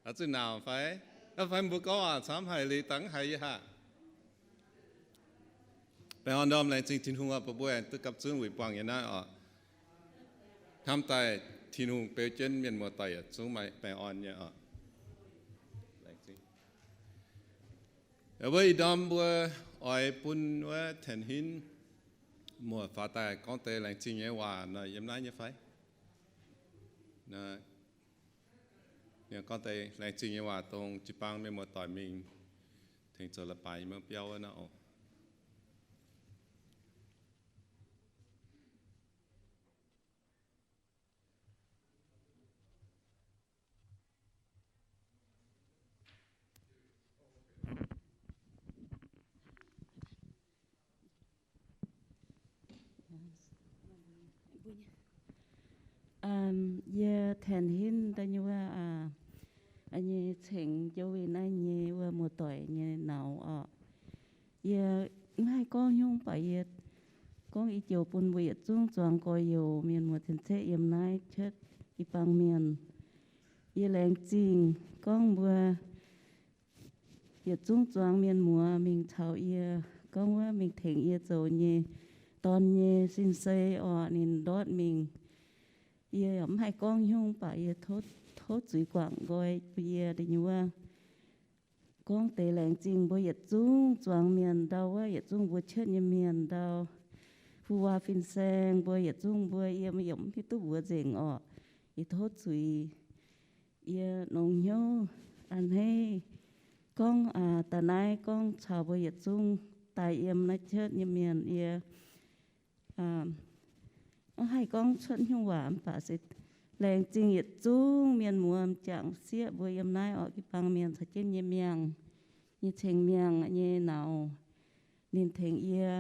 Oix zuqc nauc fai? Fai mbuo gorngv waac camv haic liuz dangh haiz yie haah? Baengh orn ndorm laengz zingh Tin-Hungh oc, bun mbuo aengx duqv gapv zunv weic buangh yiem naaiv oc. Hnamv daaih Tin-Hungh beu jienv mienh muoz-doic yietc zungv maaih baengh orn nyei oc. Laengz zingh. Wuov ih ndorm mbuo oix bun wuov Tanh Hinv muoz-faaux daaih gorngv deix laengz zingh nyei waac nor, yiem naaiv nyei fai? Gorngv deix laengz zingh nyei waac dongh jiu-baang mienh muoz-doic mingh tengx zoux leiz-baaix nyei biauv wuov nor oc. Yie Tanh Hinv da'nyeic wuov, nyei ceng jouv win naaiv nyei wuov muoz-doic nyei nauz oc. Yie mv haih gorngv nyungc, baac yie gorngv i joux bun mbuo yietc zungv zuangx gorx-youz mienh muoz cien-ceqv yiem naaiv cuotv i baang mienh. Yie laengz zingh gorngv mbuo yietc zungv zuangx mienh muoz mingh caux yie, gorngv wuov mingh tengx yie zoux nyei dorn nyei sin-sei oc, ninh ndortv mingh. Yie yaac mv haih gorngv nyungc, baac yie tov zuiz guangc nqoi bun yie da'nyeic wuov gorngv deix laengz zingh mbuo yietc zungv zuangx mienh ndau wuov, yietc zungv mbuo cuotv nyei mienh ndau, fu waa fin-saeng mbuo yietc zungv mbuo, yie yaac mv hiuv duqv mbuox nzengc oc. Yie tov zuiz. Yie longx hnyouv a'hneiv gorngv da'naaiv gorngv caux mbuo yietc zungv daaih yiem naaiv cuotv nyei mienh. Yie mv haih gorngv cuotv nyungc waac mv baac se laengz zingh yietc zungv mienh muoz m'jangc sieqv mbuo yiem naaiv oc, jiu-baang mienh caux jienv nyei miangh, nyei ceng miangh nyei nauz, ninh tengx yie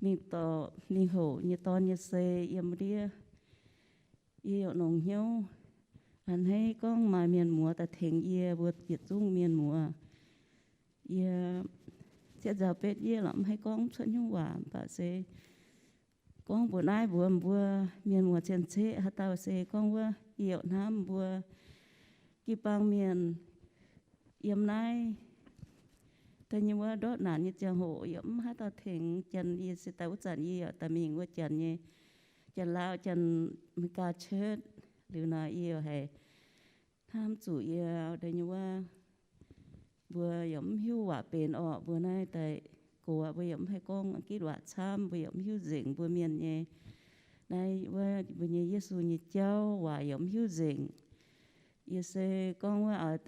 mingh dorh ninh houc nyei dorn nyei sei yiem ndiev. Yie yaac longx hnyouv a'hneiv gorngv maaih mienh muoz daaih tengx yie mbuo yietc zungv mienh muoz. Yie cieqv nzauh betv yie lorqc, mv haih gorngv cuotv nyungc waac, mv baac se gorngv mbuox naaiv mbuox mbuo mienh muoz cien-ceqv haaix dauh se gorngv wuov yie yaac hnamv mbuo jiu-baang mienh yiem naaiv da'nyeic wuov ndortv naanc nyei ziangh hoc yaac mv haaix dauh tengx. Janx yie se daaih wuov zanc yie yaac daaih mingh wuov janx nyei, janx-Laauv, janx America cuotv liuz nor, yie yaac haiz hnamv zuqc yie da'nyeic wuov mbuo yaac mv hiuv waac benx orqc. Mbuo naaiv daaih gox mbuo yaac mv haih gorngv gitv waac camv, mbuo yaac mv hiuv nzengc mbuo mienh nyei, naaiv wuov mbuo nyei Yesu nyei jauv waac yaac mv hiuv nzengc. Yie se gorngv wuov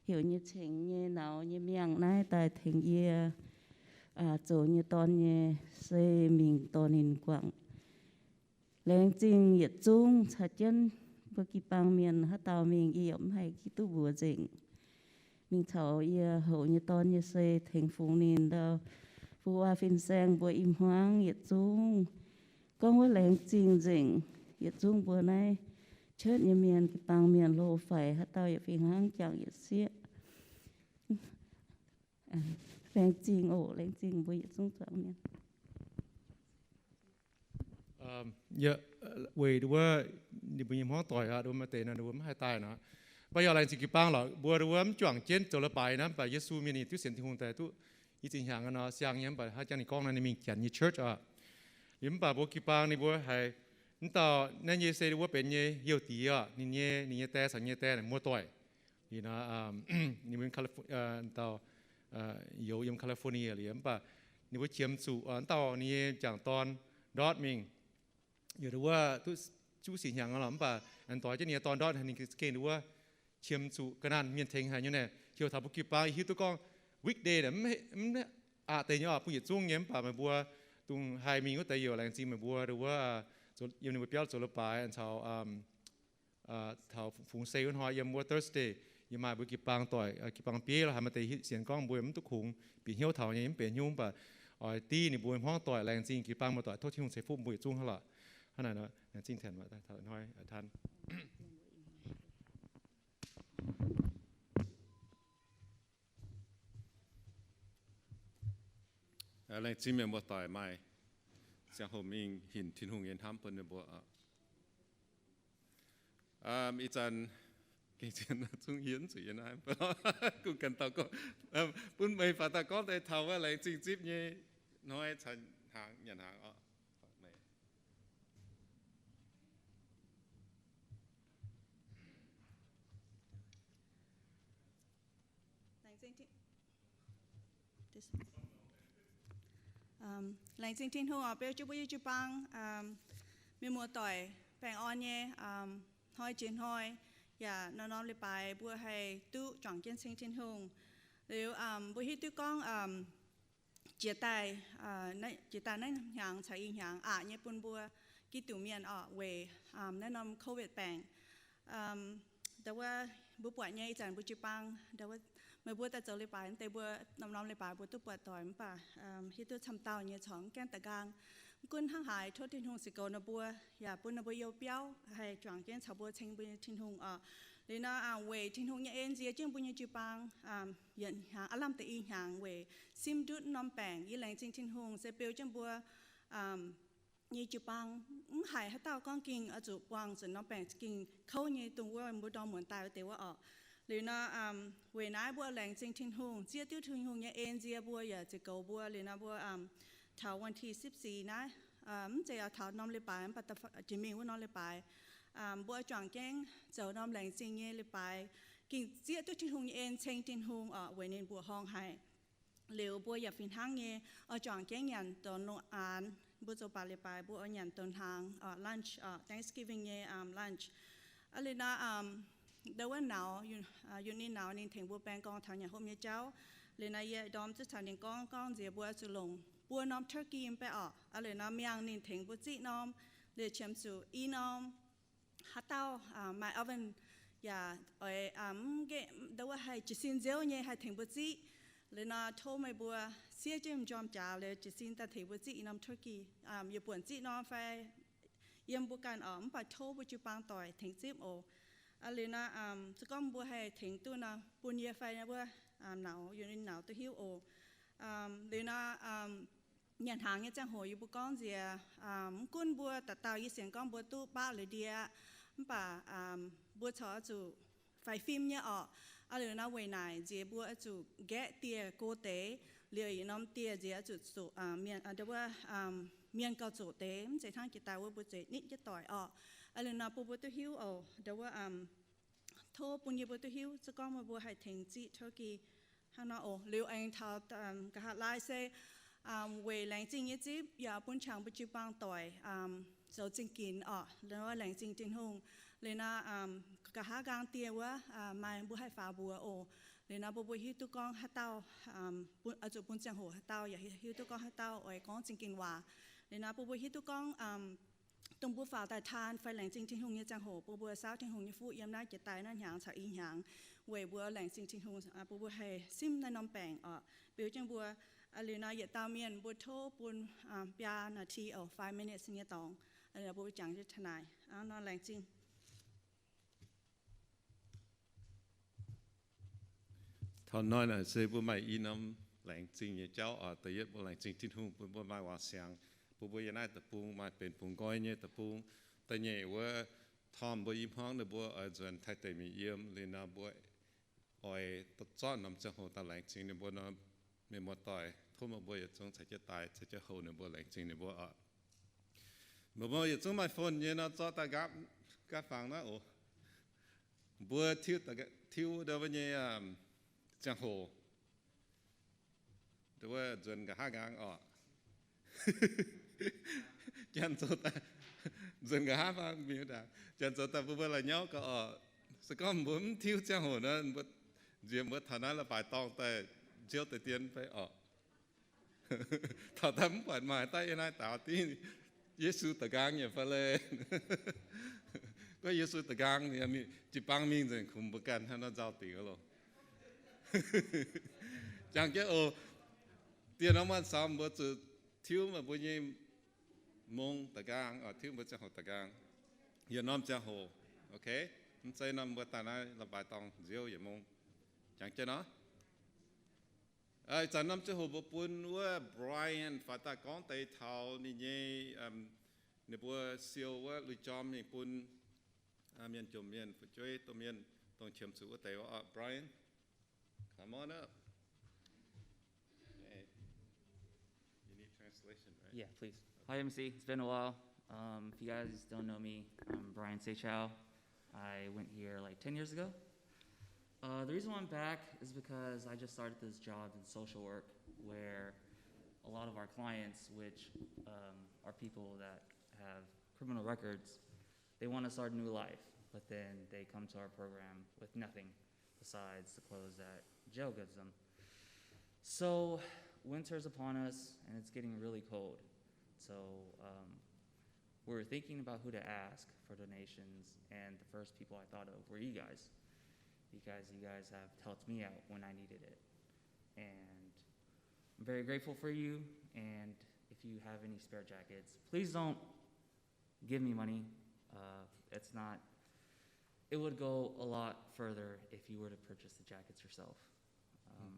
heuc nyei ceng nyei nauz nyei miangh naaiv daaih tengx yie zoux nyei dorn nyei sei mingh dorh ninh guangc. Laengz zingh yietc zungv caux jienv mbuo jiu-baang mienh haaix dauh mingh yie yaac mv haih gitv duqv mbuox nzengc. Mingh caux yie houc nyei dorn nyei sei tengx fungx ninh ndau, fu waa fin-saeng mbuo i hmuangv yietc zungv gorngv wuov laengz zingh nzengc. Yietc zungv mbuo naaiv cuotv nyei mienh, jiu-baang mienh, hlo faix haaix dauh yaac fih hnangv jangx yietc sieqv. Laengz zingh oc, laengz zingh mbuo yietc zungv zuangx mienh. Weic nduov wuov ninh mbuo nyei hmuangv doic aqv, nduov maaih deix nor nduov mv haih daaih nor. Mv baac yaac laengz zingh jiu-baang lorqc, mbuo nduov wuov mv juangc jienv zoux leiz-baaix naaiv, mv baac Yesu mienh ninh duqv sienx Tin-Hungh daaih duqv i zingh hnyangx nor siang nyei, mv baac hnangv jangx ninh gorngv nor ninh mingh janx nyei church aqv. Liuz mv baac mbuo jiu-baang ninh mbuo haiz mv dauh naaiv nyei se nduov wuov benx nyei heuc diex aqv, ninh nyei, ninh nyei die caux nyei die muoz-doic. Liuz nor ninh mbuo dauh youz yiem California liuz, mv baac ninh mbuo qiemx zuqc mv dauh ninh nyei m'jangc dorn ndortv mingh. Yaac nduov wuov duqv juqv sic hnyangx lorqc, mv baac aengx doix jienv ninh nyei dorn ndortv, ninh gengh nduov wuov qiemx zuqc ga'naanh mienh tengx haic nyei naaic. Heuc taux mbuo jiu-baang yie hiuv duqv gorngv weekday naaic mv aqc deix nyei oc, bun yietc zungv nyei, mv baac meih mbuo dongh haih mingh wuov deix yaac laengz zingh meih mbuo nduov wuov yiem ninh mbuo biauv zoux leiz-baaix caux taux fungx sei wuov hnoi yiem wuov Thursday, yie maaih mbuo jiu-baang doic, jiu-baang bieiv lorqc, haiz maaih deix sienx gorngv mbuo mv duqv kungx bieqc hnyouv taux nyei, mv benx hnyouv, mv baac oix div ninh mbuo hmuangv doic, laengz zingh jiu-baang muoz-doic, tov Tin-Hungh ceix fuqv mbuo yietc zungv hnangv lorqc. Hnangv naaic nor, laengz zingh Tanh hnoi tan. Laengz zingh mienh muoz-doic maaih ziangh hoc mingh hinc Tin-Hungh nyei hnamv bun ninh mbuo oc. Ih zanc Gengh zien zungv hienx zuqc yie naaiv, gunv ganh dauh gorngv, bun meih faaux daaih gorngv deix taux wuov laengz zingh zipv nyei hnoi caux hnaangx, nyanc hnaangx oc. Laengz zingh Tin-Hungh oc, beu jienv mbuo nyei jiu-baang, mienh muoz-doic baengh orn nyei hnoi jiex hnoi, yaac norm-norm leiz-baaix mbuo haih duqv juangc jienv ceng Tin-Hungh. Liuz mbuo hiuv duqv gorngv jiex daaih, jiex daaih naaiv hnyangx caux ih hnyangx aqc nyei bun mbuo Giduc mienh oc weic naaiv norm COVID baengc. Ndau wuov mbuo buatc nyei ih zanc mbuo jiu-baang, ndau wuov meih mbuo daaih zoux leiz-baaix deix mbuo norm-norm leiz-baaix mbuo duqv buatc doic mv baac hiuv duqv camv dauh nyei corc mv gaengh da'nqaang. Mv gunv hnangv haaix tov Tin-Hungh ceix goux ninh mbuo, yaac bun ninh mbuo youh biauv haih juangc jienv caux mbuo ceng mbuo nyei Tin-Hungh oc. Liuz nor weic Tin-Hungh nyei en nzie jienv mbuo nyei jiu-baang yietc hnyangx aav lamh deix ih hnyangx weic simv ndutv norm baengc. Yie laengz zingh Tin-Hungh se beu jienv mbuo nyei jiu-baang mv haiz haaix dauh gorngv ging oix zuqc buangh zuqc norm baengc ging kouv nyei dongh wuov mbuo ndorm muonz daaih wuov deix wuov oc. Liuz nor weic naaiv mbuo laengz zingh Tin-Hungh zieqv diuv Tin-Hungh nyei en nzie mbuo yaac ceix goux mbuo. Liuz nor mbuo taux วันที่สิบสี่ naaiv, mv zeiz taux norm leiz-baaix mv baac jiex mingh wuov norm leiz-baaix, mbuo juangc jienv zoux norm laengz zingh nyei leiz-baaix, ging zieqv duqv Tin-Hungh nyei en ceng Tin-Hungh oc weic ninh mbuoqc horngh haic. Liuz mbuo yaac fih hnangv nyei oix juangc jienv nyanc donx longx aanx. Mbuo zoux baac leiz-baaix mbuo oix nyanc donx hnaangx, lunch, Thanksgiving nyei lunch. Aa, liuz nor ndau wuov nauz, Yunh ninh nauz ninh tengx mbuo baeng gorngv taux nyanc hopv nyei jauv. Liuz nor yie ndorm ziex caux ninh gorngv, gorngv nziex mbuo zuqc longc buo norm turkey mv bei oc. Aa, liuz nor miangh ninh tengx mbuo ziqv norm, liuz qiemx zuqc i norm haaix dauh maaih oven yaac oix ndau wuov haih jiez sin nziouv nyei haih tengx mbuo ziqv. Liuz nor tov meih mbuo siev jienv m'njormh jaax liuz jiez sin daaih tengx mbuo ziqv i norm turkey. Yie buonc ziqv norm fai yiem mbuo ganh oc, mv baac tov mbuo jiu-baang doic tengx zipv oc. Liuz nor se gorngv mbuo haih tengx duqv nor bun yie fai wuov nauz, Yunh ninh nauz duqv hiuv oc. Liuz nor nyanc hnaangx nyei ziangh hoc yie mbuo gorngv nziex, mv gunv mbuo dauh dauh, yie sienx gorngv mbuo duqv baqv liuz ndie, mv baac mbuo corc oix zuqc faix fim nyei orqc. Aa, liuz nor weic naaic nziex mbuo oix zuqc nqaeqv dieh go deix, liuz yietc norm dieh nziex oix zuqc zoqc mienh, ndau wuov mienh gauh zoqc deix, mv zeiz hnangv jiex daaih wuov mbuo zuqc nitv jienv doic orqc. Aa, liuz nor bun mbuo duqv hiuv oc, ndau wuov tov bun yie mbuo duqv hiuv, se gorngv meih mbuo haih tengx ziqv turkey hnangv nor oc. Liuz aengx taux nqa'haav laai se weic laengz zingh nyei zipv yaac bun qangx mbuo jiu-baang doic zoux zingh ginx orqc, laengz zingh Tin-Hungh. Liuz nor nqa'haav nqaang dieh wuov maaih mbuo haih faaux mbuox oc. Liuz nor bun mbuo hiuv duqv gorngv haaix dauh oix zuqc bun ziangh hoc haaix dauh, yaac hiuv duqv gorngv haaix dauh oix gorngv zingh ginx waac. Liuz nor bun mbuo hiuv duqv gorngv dongh mbuo faaux daaih taan fai laengz zingh Tin-Hungh nyei ziangh hoc, bun mbuo saauv Tin-Hungh nyei fuqv yiem naaiv jiex daaih naaiv hnyangx caux ih hnyangx, weic mbuo laengz zingh Tin-Hungh, bun mbuo haih simv naaiv norm baengc oc. Beu jienv mbuo, liuz nor yietc dauh mienh mbuo tov bun biaa นาที oc, five minutes nyei dorngx, bun mbuo jangx jienv taux naaic. Nor laengz zingh. Taux hnoi naaic se mbuo maaih i norm laengz zingh nyei jauv oc. Da'yietv mbuo laengz zingh Tin-Hungh bun mbuo maaih waac siangx, bun mbuo yiem naaiv deic-bung maaih benx bungx nqoi nyei deic-bung. Da'nyeic wuov, tormh mbuo i hmuangv ninh mbuo oix nzuonx Taiv deic-mienh yiem, liuz nor mbuo oix zorqv norm ziangh hoc daaih laengz zingh ninh mbuo nor, mienh muoz-doic, tov meih mbuo yietc zungv caux jienv daaih, caux jienv houc ninh mbuo, laengz zingh ninh mbuo oc. Meih mbuo yietc zungv maaih phone nyei nor, zorqv daaih nqaapv, nqaapv fangx naaiv oc. Mbuo tiuv, tiuv ndau wuov nyei ziangh hoc, ndau wuov nzuonx nqa'haav nqaang oc. Janx zoux daaih, nzuonx nqa'haav fangx mingh, janx zoux daaih bun mbuo la'nyauv gauh oc. Se gorngv mbuo mv tiuv ziangh hoc nor, mbuo nziex mbuo taux naaiv la'baaic dorngh daaih nziouv deix dien fai oc. Taux daaih mv buatc maaih daaih yiem naaiv daaux div Yesu da'nqaang nyei fai leiz. Gorngv Yesu da'nqaang, jiu-baang mingh nzengc, kungx mbuo ganh hnangv nor nzauh dingc loh. Jangx jienv oc. Dieh norm muonh saux mbuo zuqc tiuv meih mbuo nyei mong da'nqaang, tiuv mbuo ziangh hoc da'nqaang. Yietc norm ziangh hoc, ok. Mv zeiz norm mbuo daaih naaiv la'baaic dorngh nziouv yietc mong. Jangx jienv nor. Ih zanc norm ziangh hoc mbuo bun wuov Brian faaux daaih gorngv deix taux ninh nyei, ninh mbuo siou wuov lui-jorm mingh bun mienh jomc mienh fu'jueiv domh mienh. dongh qiemx zuqc wuov deix oc. Brian, come on up. Hey. You need translation, right? Yeah, please. Hi, M C. It's been a while. Um, if you guys don't know me, I'm Brian Seychao. I went here, like, ten years ago. Uh, the reason why I'm back is because I just started this job in social work where a lot of our clients, which, um, are people that have criminal records, they want to start a new life, but then they come to our program with nothing besides the clothes that jail gives them. So, winter's upon us, and it's getting really cold. So, um, we were thinking about who to ask for donations, and the first people I thought of were you guys, because you guys have helped me out when I needed it. And I'm very grateful for you, and if you have any spare jackets, please don't give me money. Uh, it's not, it would go a lot further if you were to purchase the jackets yourself. Um,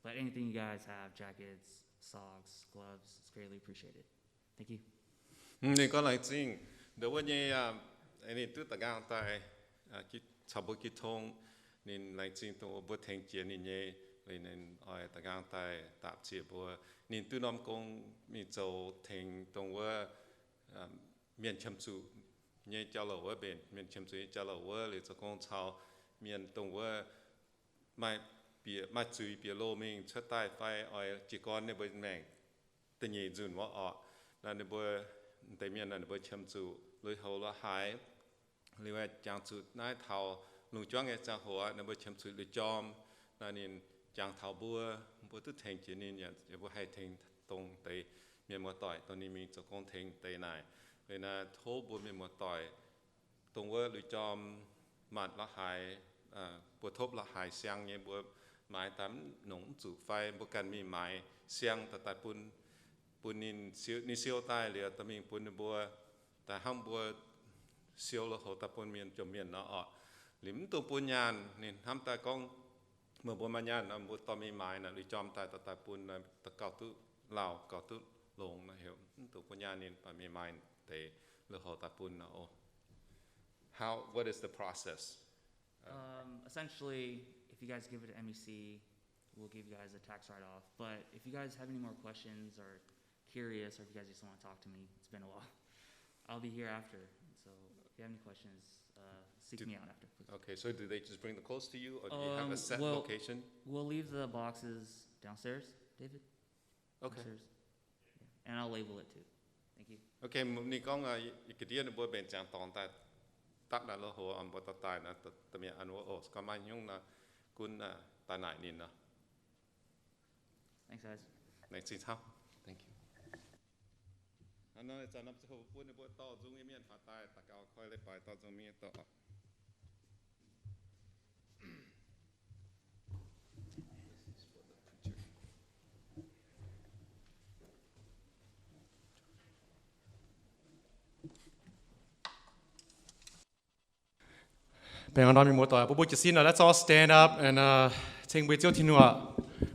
but anything you guys have, jackets, socks, gloves, it's greatly appreciated. Thank you. Ninh gorngv laengz zingh nduov wuov nyei, ninh duqv da'nqaang daaih caux mbuo jiu tong. Ninh laengz zingh dongh mbuo tengx jiex ninh nyei, ninh oix da'nqaang daaih dapc ziec mbuo. Ninh duqv norm gong mingh zoux tengx dongh wuov mienh qiemx zuqc nyei jauv-louc wuov, mbenc mienh qiemx zuqc nyei jauv-louc wuov, liuz zoux gong caux mienh dongh wuov maaih bieqc, maaih zuiz bieqc loh mingh cuotv daaih fai oix jiez gorn ninh mbuo maengc da'nyeic nzunc wuov orqc. Naaiv ninh mbuo, deix mienh naaiv ninh mbuo qiemx zuqc lui-houx la'haaix, liuz jangx zuqc naaiv taux lungh juangv nyei ziangh hoc ninh mbuo qiemx zuqc lui-jorm. Naaiv ninh jangx taux mbuo, mbuo duqv tengx jiex ninh, yaac mbuo haih tengx dongh deix mienh muoz-doic dongh ninh mingh zoux gong tengx deix naaic. Liuz naaiv tov mbuo mienh muoz-doic dongh wuov lui-jorm, matc la'haaix, buoz-topv la'haaix siang nyei, mbuo maaiz daaih mv nongc mv zuqc fai mbuo ganh mingh maaiz siang daaih daaih bun, bun ninh siou, ninh siou daaih liuz dorh mingh bun ninh mbuo, daaih hnamv mbuo siou lui-houx daaih bun mienh jomc mienh nor orqc. Liuz mv dungx bun nyaanh, ninh hnamv daaih gorngv meih mbuo maaih nyaanh nor mbuo dorh mingh maaiz naaic lui-jorm daaih daaih daaih bun, daaih gauh duqv lauh gauh duqv longx nor heuc mv dungx bun nyaanh ninh baac mingh maaiz deix lui-houx daaih bun nor oc. How, what is the process? Um, essentially, if you guys give it to M E C, we'll give you guys a tax write-off. But if you guys have any more questions or curious, or if you guys just want to talk to me, it's been a while. I'll be here after. So if you have any questions, uh, seek me out after, please. Okay, so do they just bring the clothes to you, or do you have a set location? We'll leave the boxes downstairs, David. Okay. Downstairs. Yeah. And I'll label it too. Thank you. Okay, ninh gorngv, ga'ndiev ninh mbuo mbenc ziangx dorngx daaih dapv naaiv lui-houx, mbuo dorh daaih naaiv, da'mienh an wuov oc, gorngv maaih nyungc nor, gunv daaih naaic ninh nor. Thanks, guys. Thank you. Hnangv naaiv zanc norm ziangh hoc bun ninh mbuo dorh nzung nyei mienh faaux daaih daux gaux, koi leiz-baaix dorh nzung mienh dorh. Baengh orn norm mienh muoz-doic, bun mbuo jiez sin oc. Let's all stand up and, uh, ceng mbuo Ziouv Tin-Hungh.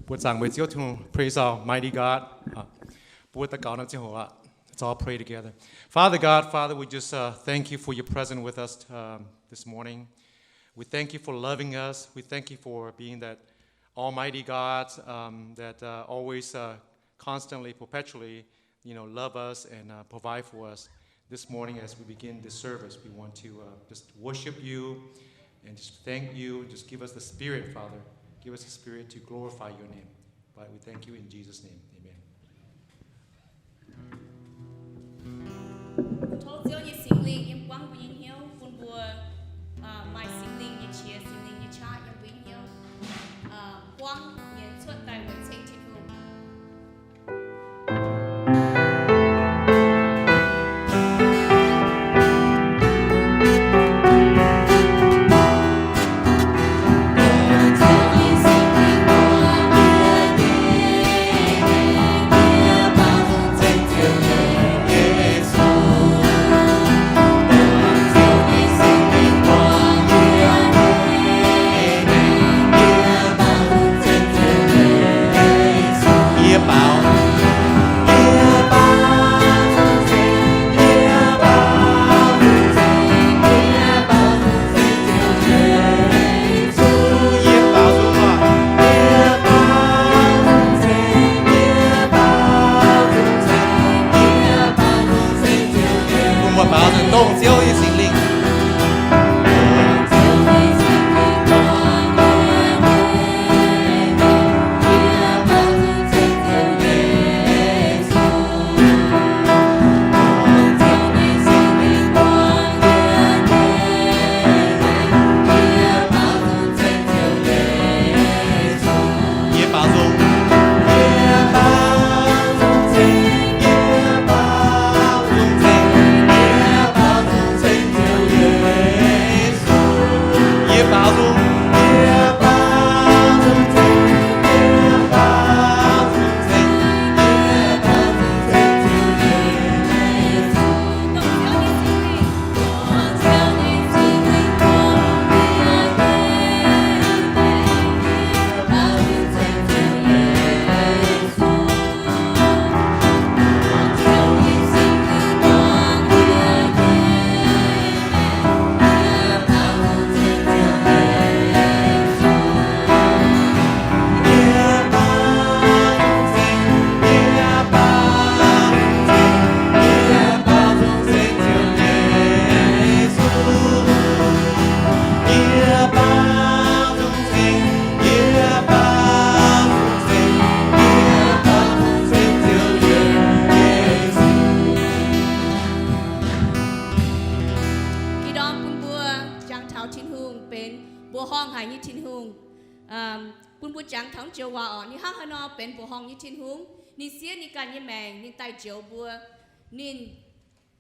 Mbuo zaangc mbuo Ziouv Tin-Hungh. Praise our mighty God. Mbuo daux gaux norm ziangh hoc aqv. Let's all pray together. Father God, Father, we just, uh, thank you for your presence with us, um, this morning. We thank you for loving us. We thank you for being that Almighty God, um, that, uh, always, uh, constantly, perpetually, you know, love us and, uh, provide for us. This morning, as we begin this service, we want to, uh, just worship you and just thank you. Just give us the Spirit, Father. Give us the Spirit to glorify your name. But we thank you in Jesus' name. Amen. Tov Ziouv nyei Singx Lingh yiem buangv mbuo nyei hnyouv, bun mbuo, uh, maaih Singx Lingh nyei qiex, Singx Lingh nyei qaqv yiem mbuo nyei hnyouv, uh, buangv mienh cuotv daaih weic ceng Tin-Hungh. haic nyei Tin-Hungh, bun mbuo jangx taux joux waac orqc. Ninh hnangv haaix nor benx mbuoqc horngh nyei Tin-Hungh? Ninh siev ninh ganh nyei maengc, ninh daaih njoux mbuo. Ninh,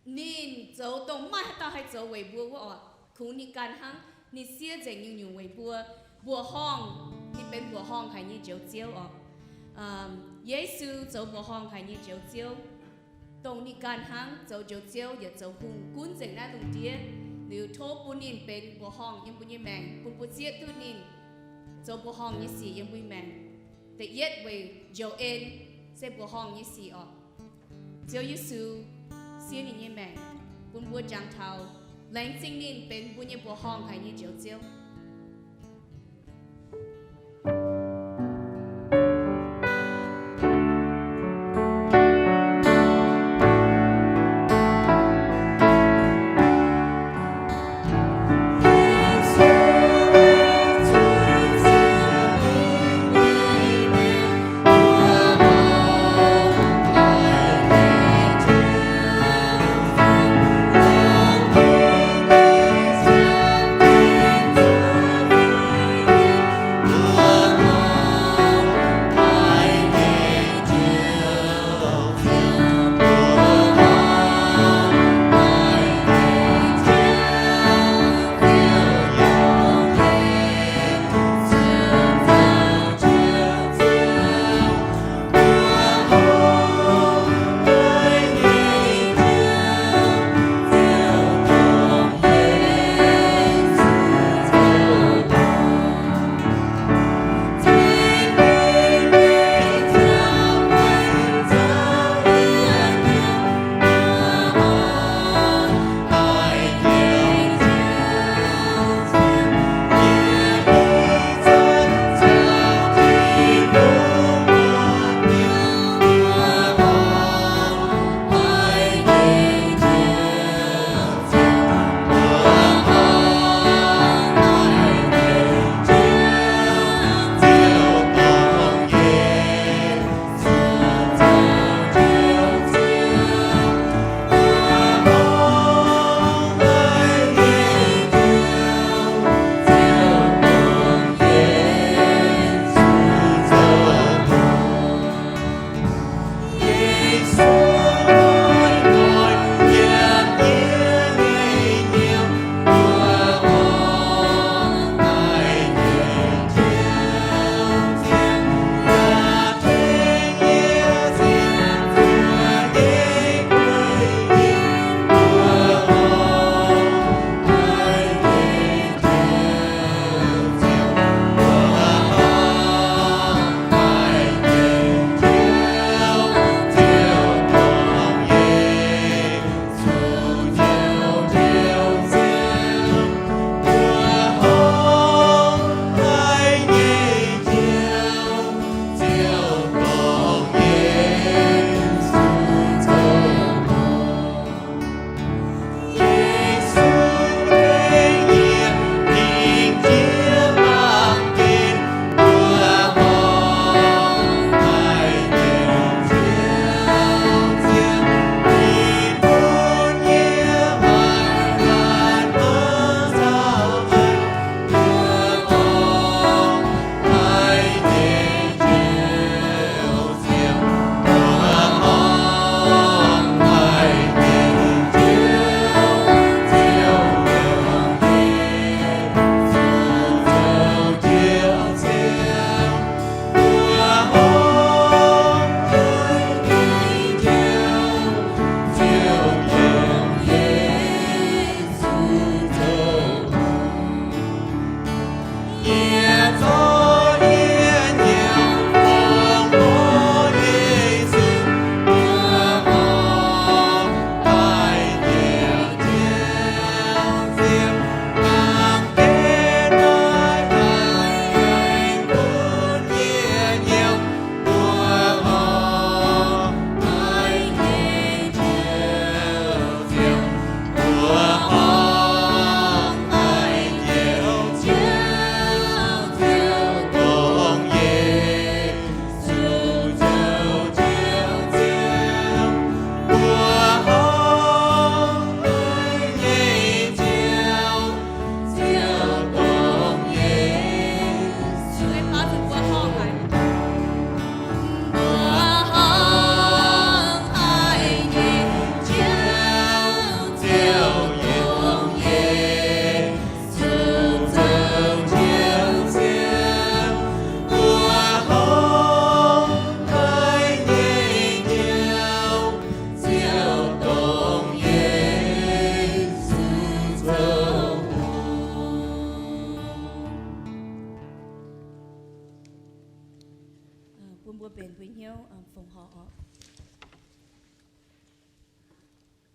ninh zoux dongh maaih haaix dauh haih zoux weic mbuo wuov orqc. Kungx ninh ganh hnangv. Ninh siev nzengc nyungc-nyungc weic mbuo. Mbuoqc horngh, ninh benx mbuoqc horngh haic nyei Njoux Ziouv orqc. Yesu zoux mbuoqc horngh haic nyei Njoux Ziouv, dongh ninh ganh hnangv zoux Njoux Ziouv yaac zoux hungh gunv nzengc naaiv lungh ndiev. Liuz tov bun ninh benx mbuoqc horngh yiem mbuo nyei maengc, bun mbuo zieqv duqv ninh zoux mbuoqc horngh nyei sic yiem mbuo nyei maengc. Da'yietv weic njoux en se mbuoqc horngh nyei sic orqc. Ziouv Yesu siev ninh nyei maengc bun mbuo jangx taux laengz zingh ninh benx mbuo nyei mbuoqc horngh haic nyei Njoux Ziouv.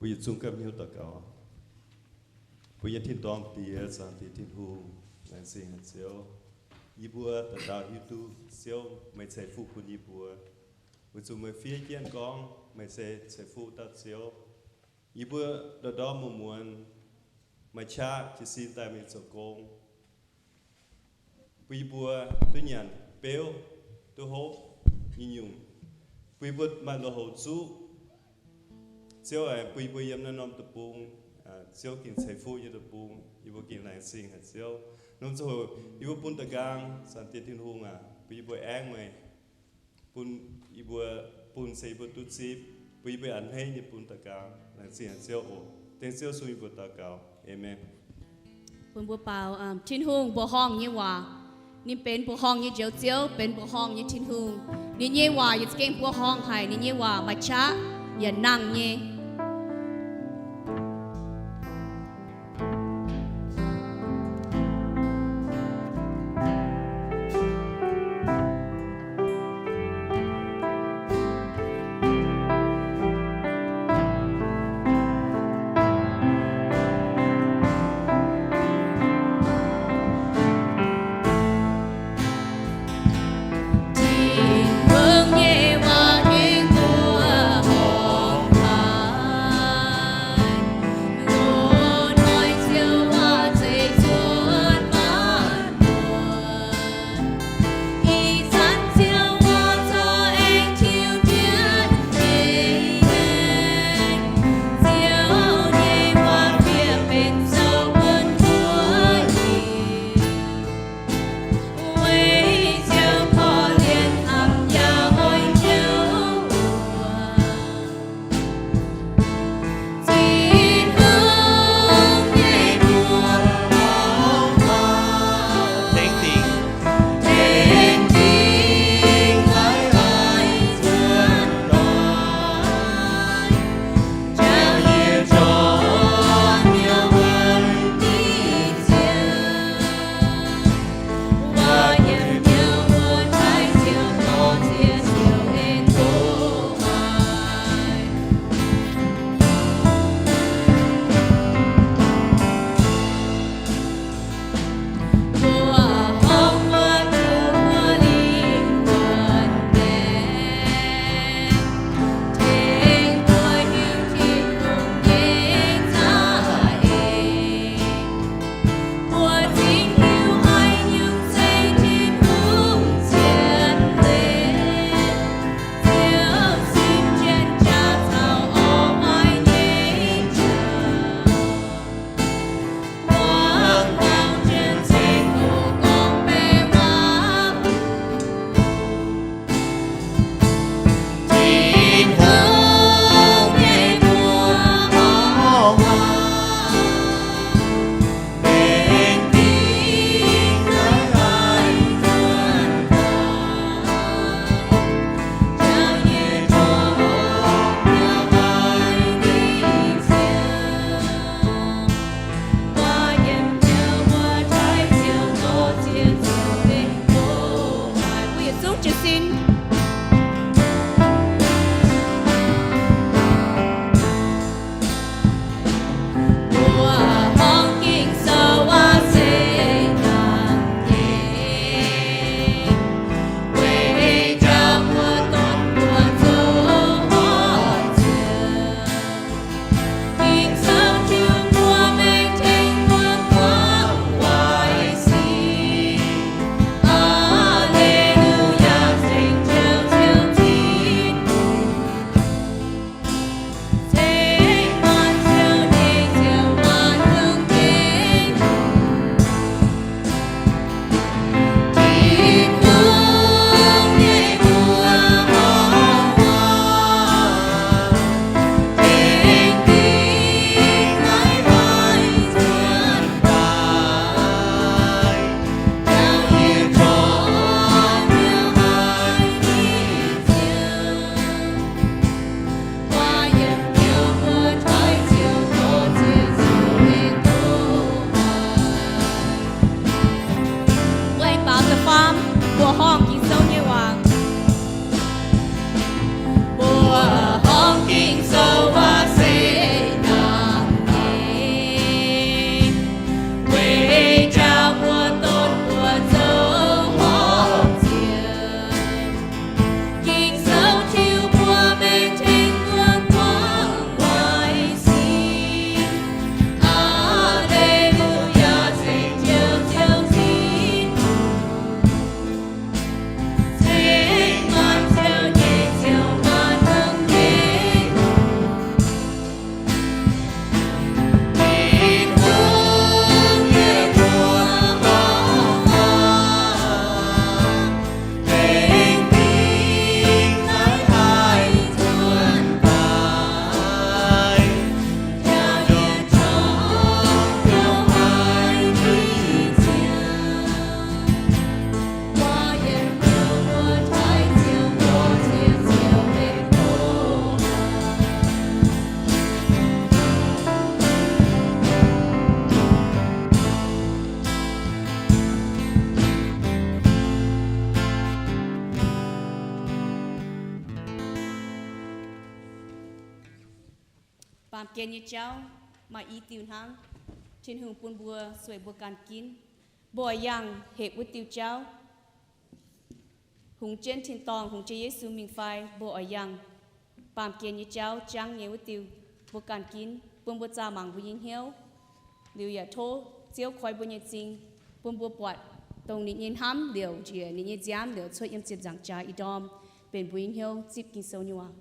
Mbuo yietc zungv gapv hnyouv daux gaux. Mbuo nyei tin-dorngh Diex, Zaangc Diex Tin-Hungh, laengz zingh haic Ziouv. Yie mbuo dauh dauh hiuv duqv Ziouv meih ceix fuqv bun yie mbuo, weic zuqc meih fiev jienv gorngv meih se ceix fuqv dauh Ziouv. Yie mbuo ndorm ndorm muonz muonz maaih qaqv jiez sin daaih mingh zoux gong, bun yie mbuo duqv nyanc beuv, duqv hopv nyei nyungc, bun yie mbuo maaih lui-houx zuqv. Ziouv aac, bun yie mbuo yiem naaiv norm deic-bung, Ziouv gengh ceix fuqv nyei deic-bung, yie mbuo gengh laengz zingh haic Ziouv. Norm ziangh hoc yie mbuo bun da'nqaang, Zaangc Diex Tin-Hungh aac, bun yie mbuo aengv meih, bun yie mbuo, bun se yie mbuo duqv zipv, bun yie mbuo a'hneiv nyei bun da'nqaang. Laengz zingh haic Ziouv oc. Dengv Ziouv sung yie mbuo daux gaux. Aamen. Bun mbuo baaux, Tin-Hungh mbuoqc horngh nyei waac. Ninh benx mbuoqc horngh nyei Njoux Ziouv, benx mbuoqc horngh nyei Tin-Hungh. Ninh nyei waac yaac za'gengh mbuoqc horngh haic. Ninh nyei waac maaih qaqv yaac nangh nyei. Tin-Hungh nyei waac gengh mbuoqc horngh haic. Baamh gen nyei jauv maaih i diuh hnangv. Tin-Hungh bun mbuo sueih mbuo ganh ginv. Mbuo oix yangh hepc wuov diuh jauv, hungx jienv tin-dorngh, hungx jienv Yesu mingh fai mbuo oix yangh baamh gen nyei jauv jangv nyei wuov diuh. Mbuo ganh ginv, bun mbuo zaah mangc mbuo nyei hnyouv. Liuz yaac tov Ziouv koi mbuo nyei m'zing, bun mbuo buatc dongh ninh nyei hnamv liouc njiec, ninh nyei nziaamv liouc cuotv yiem ziepc nzaangc jaax ih ndorm, benx mbuo nyei hnyouv zipv Ging-Sou nyei waac.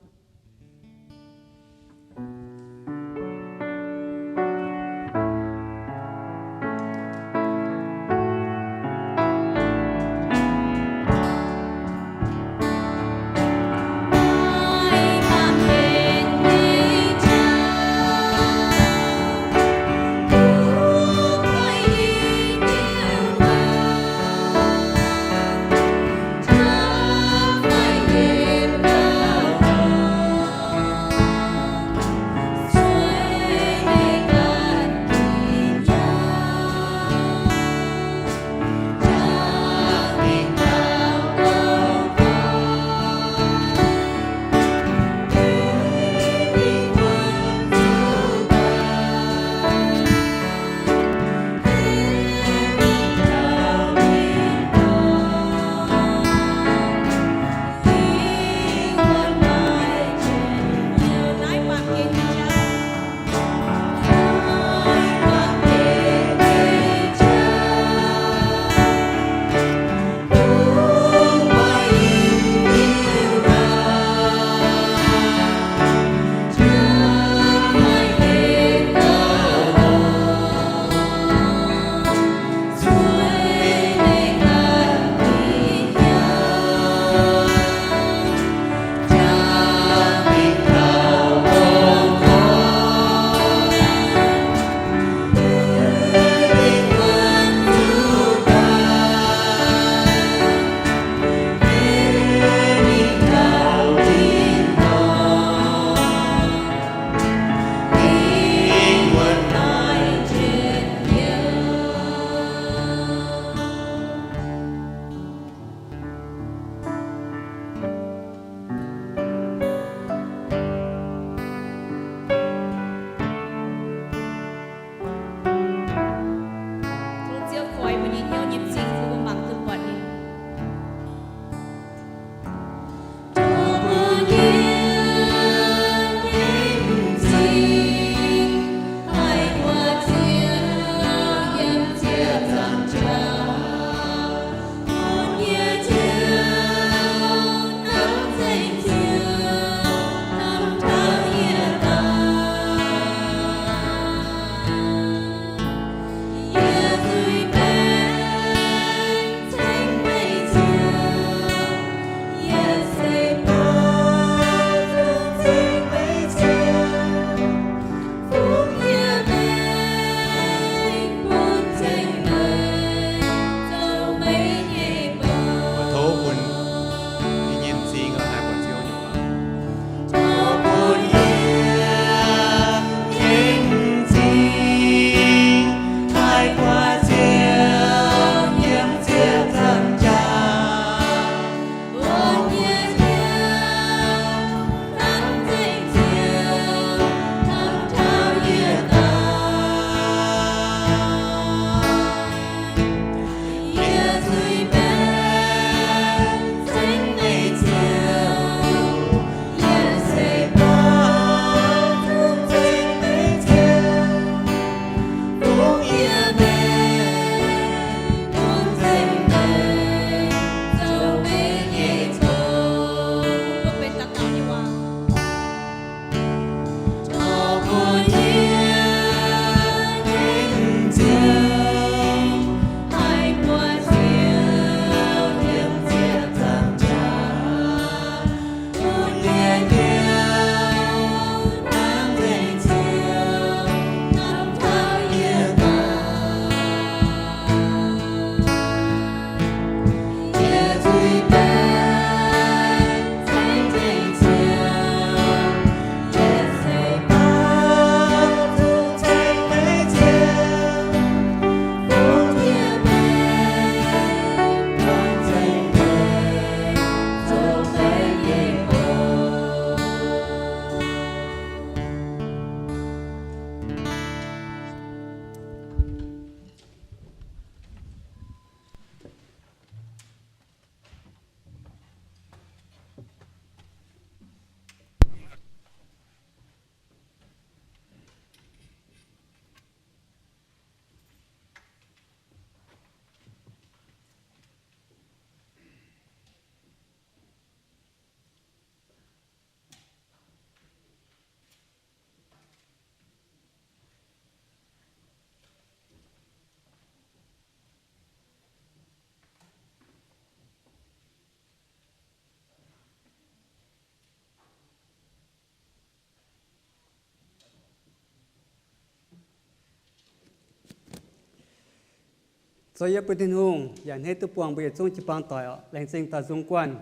Dov yie bun Tin-Hungh yaac hneiv duqv buangh mbuo yietc zungv jiu-baang doic oc. Laengz zingh daaih nzung guanh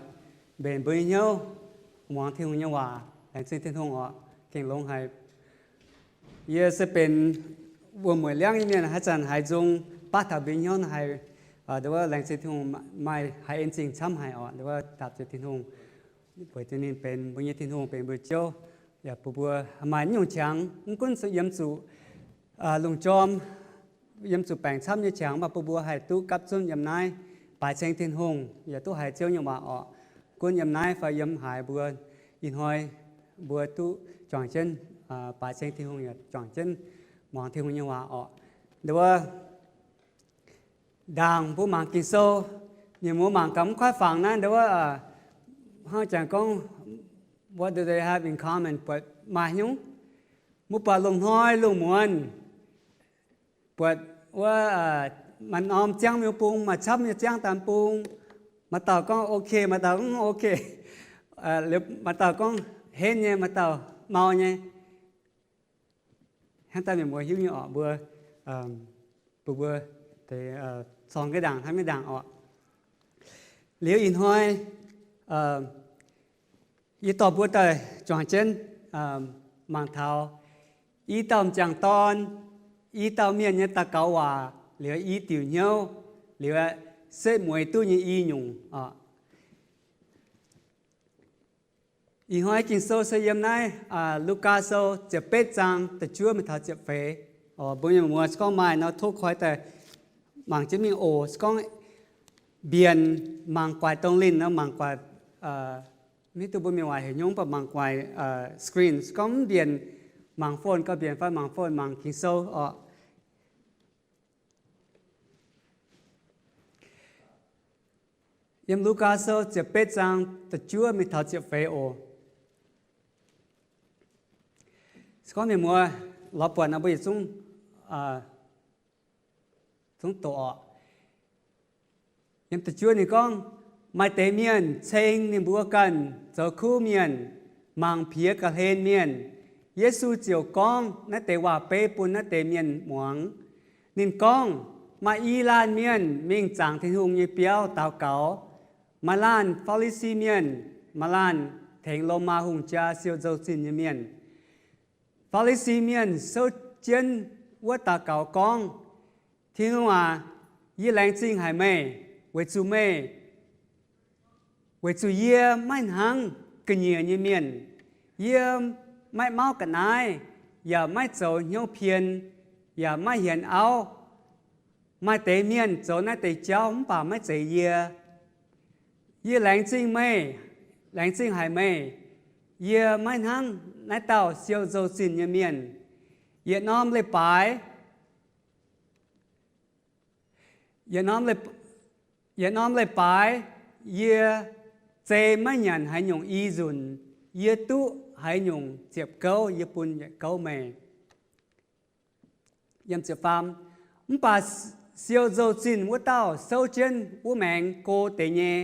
mbenc mbuo nyei hnyouv muangx Tin-Hungh nyei waac. Laengz zingh Tin-Hungh oc. Gengh longx haic. Yie se benx wuom-mueic liangv nyei mienh, haaix zanc haiz nzung baav taux mbuo nyei hnyouv haiz, nduov, laengz zingh Tin-Hungh, maaih haiz en zingh camv haic oc. Nduov, dapv ziex Tin-Hungh, weic zuqc ninh benx mbuo nyei Tin-Hungh, benx mbuo Ziouv, yaac bun mbuo maaih nyungc qangx, mv gunv yiem zuqc lungh jorm, yiem zuqc baengc camv nyei qangx, mv baac bun mbuo haih duqv gapv zunv yiem naaiv baaix ceng Tin-Hungh, yaac duqv haiz Ziouv nyei waac oc. Gunv yiem naaiv fai yiem haaix mbuo, ih hnoi mbuo duqv juangc jienv baaix ceng Tin-Hungh, yaac juangc jienv muangx Tin-Hungh nyei waac oc. Nduov, ndaangc mbuo mangc Ging-Sou, mienh muoz mangc gaax mv kuaaiv fangx naaiv, nduov, hnangv jangx gorngv, what do they have in common? Buatc maaih nyungc, mbuo buatc lungh hnoi lungh muonz, buatc wuov, maaih norm ziangv mienh bung, maaih camv nyei ziangv daaih bung, maaih dauh gorngv ok, maaih dauh gorngv ok, maaih dauh gorngv henv nyei, maaih dauh mau nyei. Hnangv daaih mienh muoz hiuv nyei oc, mbuo, mbuo, mbuo deix corng ga'ndaangc hnangv ga'ndaangc oc. Liuz ih hnoi yie dorh mbuo daaih juangc jienv mangc taux i dauh m'jangc dorn, i dauh mienh nyei daux gaux waac, liuz i diuc hnyouv, liuz setv mueiz duqv nyei i nyungc oc. Ih hnoi Ging-Sou se yiem naaiv Lugaa Sou ziepc betv zaang da'juov mingh taux ziepc feix. Mbuo mienh muoz se gorngv maaih nor tov koi daaih mangc jienv mingh oc. Se gorngv mbienc mangc guaix dongh linh nor mangc guaix, mv hiuv duqv mbuo mienh waac heuc haaix nyungc, mv baac mangc guaix screen. Se gorngv mv mbienc mangc phone gauh mbienc fai mangc phone mangc Ging-Sou oc. Yiem Lugaa Sou ziepc betv zaang da'juov mingh taux ziepc feix oc. Se gorngv mienh muoz lorz buatc nor mbuo yietc zungv, zungv doqc oc. Yiem da'juov ninh gorngv, maaih deix mienh ceng ninh mbuo ganh zoux kuv mienh, mangc piex ga'hlen mienh. Yesu ziouc gorngv naaiv deix waac-beiv bun naaiv deix mienh muangx. Ninh gorngv, maaih i laanh mienh mingh zaangc Tin-Hungh nyei biauv daux gaux. Maaih laanh Faa^li^si Mienh, maaih laanh tengx Lomaa hungh jaa siou nzou-zinh nyei mienh. Faa^li^si Mienh souv jienv wuov daux gaux gorngv, Tin-Hungh aac, yie laengz zingh haic meih, weic zuqc meih, weic zuqc yie maiv hnangv ga'nyiec nyei mienh. Yie maiv mauv ga'naaiv, yaac maiv zoux hnyouv pien, yaac maiv hienx auv. Maaih deix mienh zoux naaiv deix jauv mv baac maiv zeiz yie. Yie laengz zingh meih, laengz zingh haic meih. Yie maiv hnangv naaiv dauh siou nzou-zinh nyei mienh. Yietc norm leiz-baaix, yietc norm leiz-baaix yie zei maiv nyanc haaix nyungc i nzunc. Yie duqv haaix nyungc ziepc gouv yie bun yietc gouv meih. Mv baac siou nzou-zinh wuov dauh souv jienv wuov maengx go deix nyei.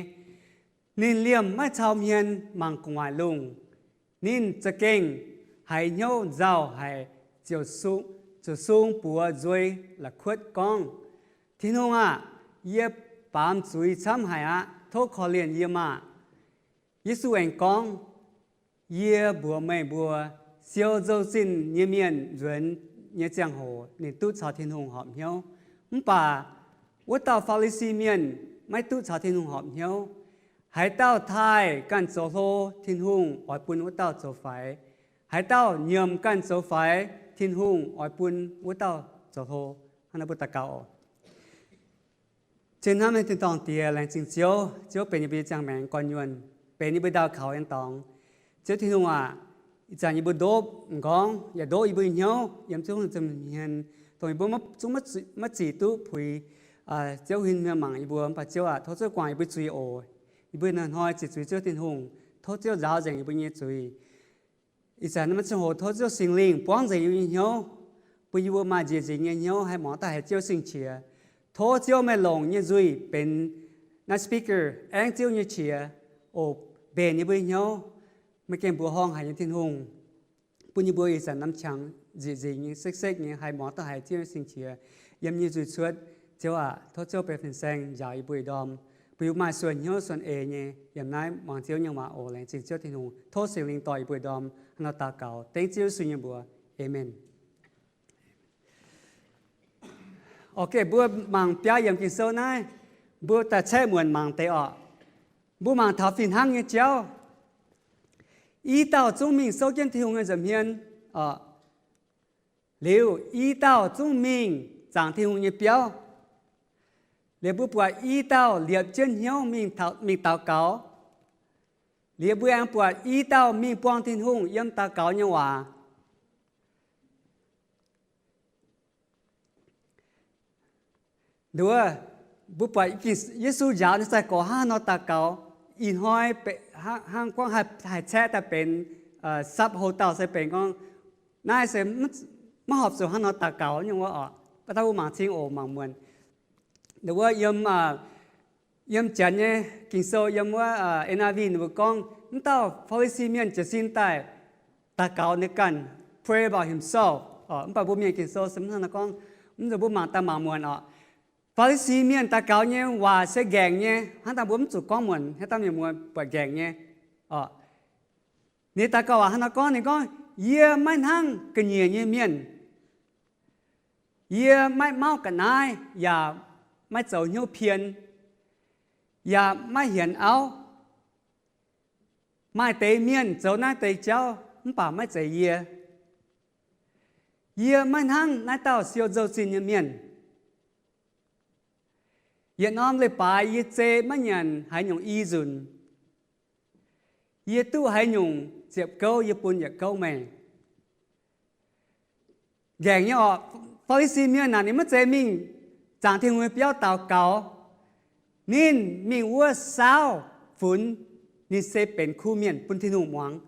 Ninh liemh maiv cau hmien mangc gu'nguaaic lungh. Ninh za'gengh haiz hnyouv nzauh haic, ziouc sung buoz nzuei la'kuotv gorngv, Tin-Hungh aah! Yie baamz zuiz camv haic aqv. Tov korv-lienh yie maah! Yesu aengx gorngv, Yie mbuox meih mbuo, siou nzou-zinh nyei mienh nzuonx nyei ziangh hoc ninh duqv caux Tin-Hungh horpc hnyouv. Mv baac wuov dauh Faa^li^si Mienh maiv duqv caux Tin-Hungh horpc hnyouv. Haaix dauh taaih ganh zoux hlo, Tin-Hungh oix bun wuov dauh zoux faix. Haaix dauh nyiemc ganh zoux faix, Tin-Hungh oix bun wuov dauh zoux hlo. Hnangv naaiv mbuo daux gaux oc. Cien hnamv nyei Tin-dorngh Diex, laengz zingh Ziouv. Ziouv benx yie mbuo nyei ziangh maengx gorn-nyuonh, benx yie mbuo ndau kaux aengx dorngx. Ziouv Tin-Hungh aac, ih zanc yie mbuo ndopv m'nqorngv yaac ndopv yie mbuo nyei hnyouv yiem Ziouv Tin-Hungh nza'hmien, dongh yie mbuo zungv maiv zic duqv puix Ziouv huin hmien mangc yie mbuo. Mv baac Ziouv aac, tov Ziouv guangc yie mbuo zuiz oc. Yie mbuo ih hnoi ziqc zuiz Ziouv Tin-Hungh, tov Ziouv nzaaux nzengc yie mbuo nyei zuiz. Ih zanc naaiv zanc hoc tov Ziouv Singx Lingh buangv nzengc yie mbuo nyei hnyouv, bun yie mbuo maaih njiec nzingx nyei hnyouv, haih muangx daaih haiz Ziouv sing-qiex. Tov Ziouv meih longc nyei nzuih benx naaiv speaker aengv Ziouv nyei qiex oc, mbenc yie mbuo nyei hnyouv. Meih gengh mbuoqc horngh haic nyei Tin-Hungh, bun yie mbuo ih zanc namx qangx njiec nzingx nyei, sekv-sekv nyei, haih muangx daaih haiz Ziouv nyei sing-qiex, yiem nyei nzuih cuotv Ziouv aac, tov Ziouv benx fin-saeng njaaux yie mbuo ih ndorm, bun yie mbuo maaih suonc hnyouv suonc eix nyei yiem naaiv muangx Ziouv nyei waac oc. Laengz zingh Ziouv Tin-Hungh. Tov Singx Lingh dorh yie mbuo ih ndorm hnangv nor daux gaux, dengv Ziouv Yesu nyei mbuox. Aamen. Ok, mbuo mangc biauv yiem Ging-Sou naaiv, mbuo daaih caeqv muonc mangc deix oc. Mbuo mangc taux fih hnangv nyei jauv. I dauh zungv mingh souv jienv Tin-Hungh nyei nza'hmien oc. Liuz i dauh zungv mingh zaangc Tin-Hungh nyei biauv. Liuz mbuo buatc i dauh liepc jienv hnyouv mingh daux gaux. Liuz mbuo aengx buatc i dauh mingh buangh Tin-Hungh yiem daux gaux nyei waac. Nduov, mbuo buatc Yesu njaaux ninh sai-gorx hnangv haaix nor daux gaux. Ih hnoi hnangv gorngv haih caeqv daaih benx sapv houc dauh se benx gorngv naaiv se maiv horpc zuqc hnangv nor daux gaux nyei wuov oc. Baac daaih mbuo mangc cing oc, mangc muonc. Nduov, yiem Janx nyei Ging-Sou yiem wuov N I V ninh mbuo gorngv, mv dauh Faa^li^si Mienh jiez sin daaih daux gaux ninh ganh, pray about himself. Mv baac mbuo Mienh Ging-Sou se mv hnangv naaiv gorngv. Mv nzunc mbuo mangc daaih mangc muonc oc. Faa^li^si Mienh daux gaux nyei waac se nqaengc nyei, hnangv daaih mbuo mv zuqc gorngv muonc, hnangv daaih mienh muoz buatc nqaengc nyei oc. Ninh daux gaux waac hnangv nor gorngv, ninh gorngv, yie maiv hnangv ga'nyiec nyei mienh. Yie maiv mauv ga'naaiv yaac maiv zoux hnyouv pien, yaac maiv hienx auv. Maaih deix mienh zoux naaiv deix jauv mv baac maiv zeiz yie. Yie maiv hnangv naaiv dauh siou nzou-zinh nyei mienh. Yietc norm leiz-baaix yie zei maiv nyanc haaix nyungc i nzunc. Yie duqv haaix nyungc ziepc gouv yie bun yietc gouv meih. Nqaengc nyei oc. Faa^li^si Mienh naaic ninh maiv zeiz mingh zaangc Tin-Hungh nyei biauv daux gaux. Ninh mingh wuov saauv funx ninh se benx kuv mienh bun Tin-Hungh muangx.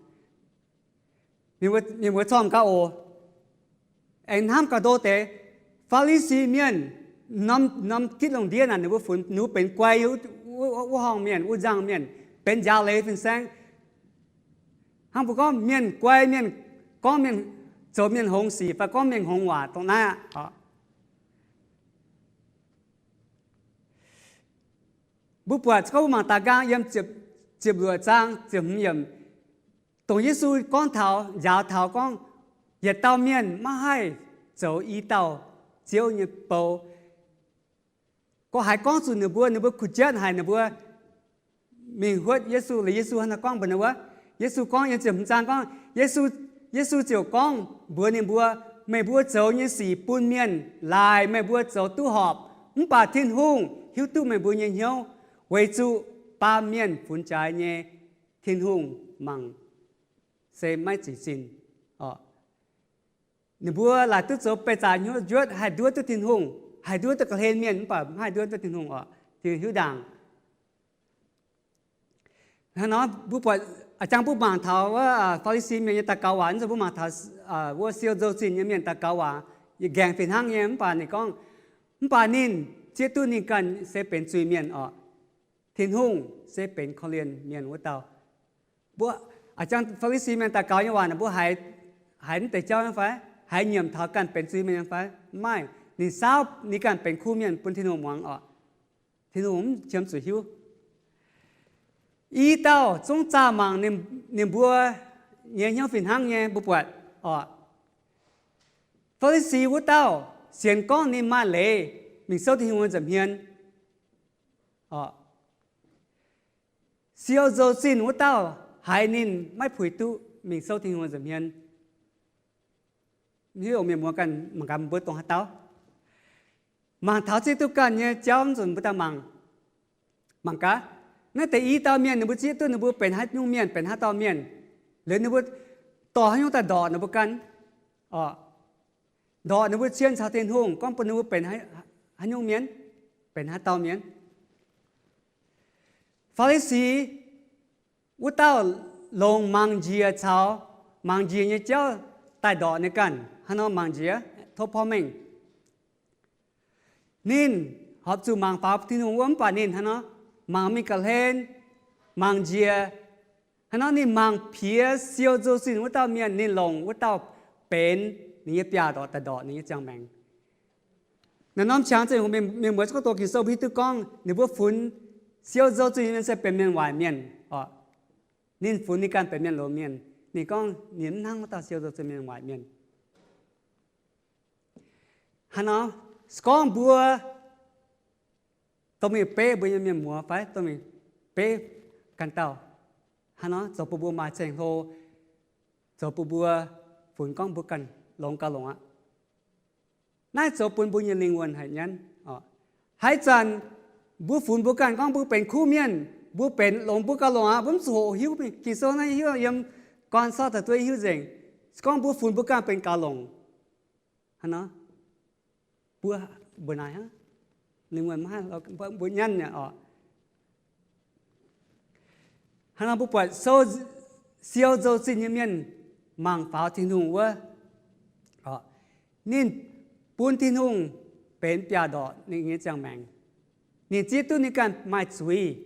Mienh mbuo cormh gauh oc. Aengx hnamv gauh ndo deix, Faa^li^si Mienh, norm gitv lungh ndiev naaic ninh mbuo funx ninh mbuo benx guai nyei wuov horngh mienh, wuov nzangh mienh, benx njaaux leiz fin-saeng. Hnangv mbuo gorngv mienh guai, mienh gorngv mienh, zoux mienh hngongx sic fai gorngv mienh hngongx waac dongh naaiv aqv. Mbuo buatc gorngv mbuo mangc daaih nqaang yiem ziepc luoqc zaang ziepc hmz yiemc, dongh Yesu gorngv taux, njaaux taux gorngv, yietc dauh mienh maiv haih zoux i dauh Ziouv nyei bou. Gorngv haaix gorngv zuqc ninh mbuo, ninh mbuo kuh jienv haic, ninh mbuo mingh huotv Yesu, liuz Yesu hnangv naaiv gorngv mbuox ninh wuov, Yesu gorngv yiem ziepc hmz zaang gorngv, Yesu, Yesu ziouc gorngv mbuox ninh mbuo, meih mbuo zoux nyei sic bun mienh laaix meih mbuo zoux duqv horpc, mv baac Tin-Hungh hiuv duqv meih mbuo nyei hnyouv, weic zuqc baamh mienh funx jaaix nyei Tin-Hungh mangc se maiv zic zinh oc. Ninh mbuo laaic duqv zoux beih zaac hnyouv njuotv haih nduov duqv Tin-Hungh, haih nduov duqv ga'hlen mienh mv baac maiv haih nduov duqv Tin-Hungh oc. Tin-Hungh hiuv ndaangc. Hnangv nor mbuo buatc, a'jang mbuo mangc taux wuov Faa^li^si Mienh nyei daux gaux waac, mv zeiz mbuo mangc taux wuov siou nzou-zinh nyei mienh daux gaux waac, yaac nqaengc fih hnangv nyei. Mv baac ninh gorngv, mv baac ninh zieqv duqv ninh ganh se benx zuiz-mienh oc. Tin-Hungh se benx korv-lienh mienh wuov dauh. Mbuo, a'jang Faa^li^si Mienh daux gaux nyei waac naaic mbuo haiz, haiz mv deix jauv nyei fai? Haiz nyiemc taux ganh benx zuiz-mienh nyei fai? Mv maaih. Ninh saauv ninh ganh benx kuv mienh bun Tin-Hungh muangx oc. Tin-Hungh mv qiemx zuqc hiuv. I dauh zungv zaah mangc ninh mbuo nyei hnyouv fih hnangv nyei mbuo buatc oc. Faa^li^si wuov dauh sienx gorngv ninh maaih leiz mingh souv Tin-Hungh nyei nza'hmien. Siou nzou-zinh wuov dauh haiz ninh maiv puix duqv mingh souv Tin-Hungh nza'hmien. Hiuv mienh muoz ganh mangc gaax mbuo dongh haaix dauh mangc taux zieqv duqv ganh nyei jauv nzunc mbuo daaih mangc. Mangc gaax, naaiv deix i dauh mienh ninh mbuo zieqv duqv ninh mbuo benx haaix nyungc mienh, benx haaix dauh mienh, liuz ninh mbuo dorh haaix nyungc daaih ndorqc ninh mbuo ganh, ndorqc ninh mbuo cien caux Tin-Hungh gorngv bun ninh mbuo benx haaix nyungc mienh, benx haaix dauh mienh. Faa^li^si wuov dauh longc mangc njiec caux mangc njiec nyei jauv daaih ndorqc ninh ganh. Haaix nor mangc njiec? Tov porv mengh. Ninh horpc zuqc mangc faaux Tin-Hungh wuov mv baac ninh haaix nor mangc mingh ga'hlen, mangc njiec. Haaix nor ninh mangc piex siou nzou-zinh wuov dauh mienh, ninh longc wuov dauh benx ninh nyei biaav-ndorqc daaih ndorqc ninh nyei ziangh maengc. Naaiv norm qangx zinh hoc mienh muoz zungv gorngv doqc Ging-Sou, mbuo hiuv duqv gorngv ninh mbuo funx siou nzou zuiz nyei mienh se benx mienh waaic mienh oc. Ninh funx ninh ganh benx mienh longx mienh. Ninh gorngv ninh mv hnangv wuov dauh siou nzou zuiz mienh waaic mienh. Hnangv nor, se gorngv mbuo dongh mingh beiv mbuo nyei mienh muoz fai dongh mingh beiv ganh dauh, hnangv nor zoux bun mbuo maaih ceng-hlo, zoux bun mbuo funx gorngv mbuo ganh longx gauh longx aqv. Naaiv zoux bun mbuo nyei lingh wuonh haic nyei. Haaix zanc mbuo funx mbuo ganh gorngv mbuo benx kuv mienh, mbuo benx longx, mbuo gauh longx aqv, mbuo mv zuqc hoqc hiuv. Ging-Sou naaiv hiuv yiem Gorn Saav Da'dueiv hiuv nzengc. Se gorngv mbuo funx mbuo ganh benx gaux longc, hnangv nor, mbuo mbuo naaic hnangv, lingh wuonh maiv haih, mbuo nyanv nyei oc. Hnangv nor mbuo buatc sou siou nzou zinh nyei mienh mangc faaux Tin-Hungh wuov, ninh bun Tin-Hungh benx biaac-ndorqc ninh nyei ziangh maengc. Ninh zieqv duqv ninh ganh maaih zuiz,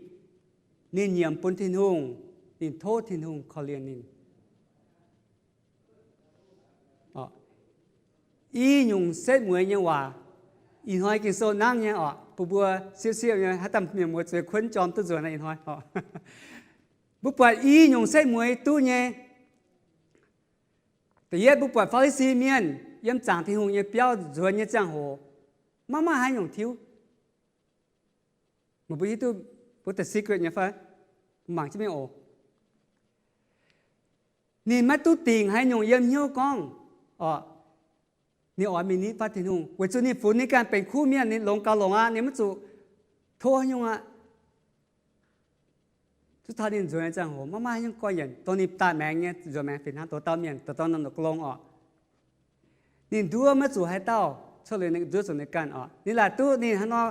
ninh nyiemc bun Tin-Hungh, ninh tov Tin-Hungh korv-lienh ninh. I nyungc setv mueiz nyei waac, ih hnoi Ging-Sou nangv nyei oc, bun mbuo siepv-siepv nyei, haaix dauh mienh muoz zueiz kuonv jorm duqv nzuonx ih hnoi oc. Mbuo buatc i nyungc setv mueiz duqv nyei. Da'yietv, mbuo buatc Faa^li^si Mienh yiem zaangc Tin-Hungh nyei biauv nzuonx nyei ziangh hoc, maiv maaih haaix nyungc tiuv. Meih mbuo hiuv duqv mbuo the secret nyei fai? Mangc jienv mingh oc. Ninh maiv duqv dingc haaix nyungc yiem hnyouv gorngv, oc, ninh oix mingh nitv fatv Tin-Hungh, weic zuqc ninh funx ninh ganh benx kuv mienh, ninh longx gauh longx aqv, ninh maiv zuqc tov haaix nyungc aqv. Zuqc taux ninh nzuonx nyei ziangh hoc maiv maaih haaix nyungc gorx-youz, dongh ninh daaih maengx nyei nzuonx maengx fih hnangv, douz dauh mienh, douz dauh norm longx oc. Ninh nduov maiv zuqc haaix dauh, cuotv liuz ninh nduov zuqc ninh ganh oc. Ninh laaic duqv ninh hnangv nor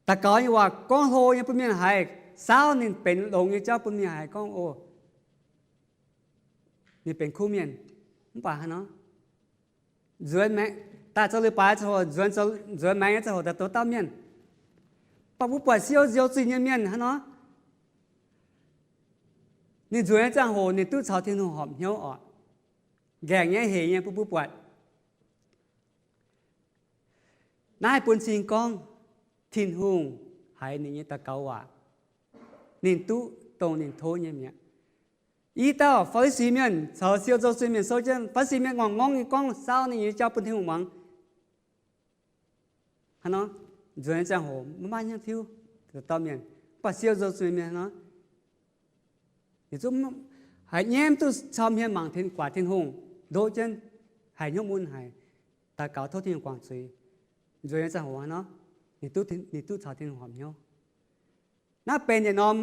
daux gaux nyei waac gorngv hlo nyei bun mienh haiz, saauv ninh benx longx nyei jauv bun mienh haiz gorngv, o, ninh benx kuv mienh. Mv baac hnangv nor, nzuonx maengx daaih zoux leiz-baaix ziangh hoc, nzuonx maengx nyei ziangh hoc daaih douz dauh mienh. Mv baac mbuo buatc siou nzou zinh nyei mienh hnangv nor, ninh nzuonx nyei ziangh hoc ninh duqv caux Tin-Hungh horpc hnyouv oc. Nqaengc nyei, hec nyei bun mbuo buatc. Naaiv bun cing gorngv Tin-Hungh haiz ninh nyei daux gaux waac, ninh duqv dongh ninh tov nyei mi'aqv. I dauh Faa^li^si Mienh caux siou nzou zinh mienh sou jienv, Faa^li^si Mienh ngorngh ngorngv nyei gorngv saauv ninh nyei jauv bun Tin-Hungh muangx. Hnangv nor, nzuonx nyei ziangh hoc maiv maaih haaix nyungc tiuv douz dauh mienh, mv baac siou nzou zinh mienh hnangv nor, ninh zungv haiz nyemv duqv cau hmien mangc Tin, guaax Tin-Hungh, ndoqv jienv haiz hnyouv mun haic, daux gaux tov Tin-Hungh guangc zuiz. Nzuonx nyei ziangh hoc hnangv nor, ninh duqv, ninh duqv caux Tin-Hungh horpc hnyouv. Naaiv benx yietc norm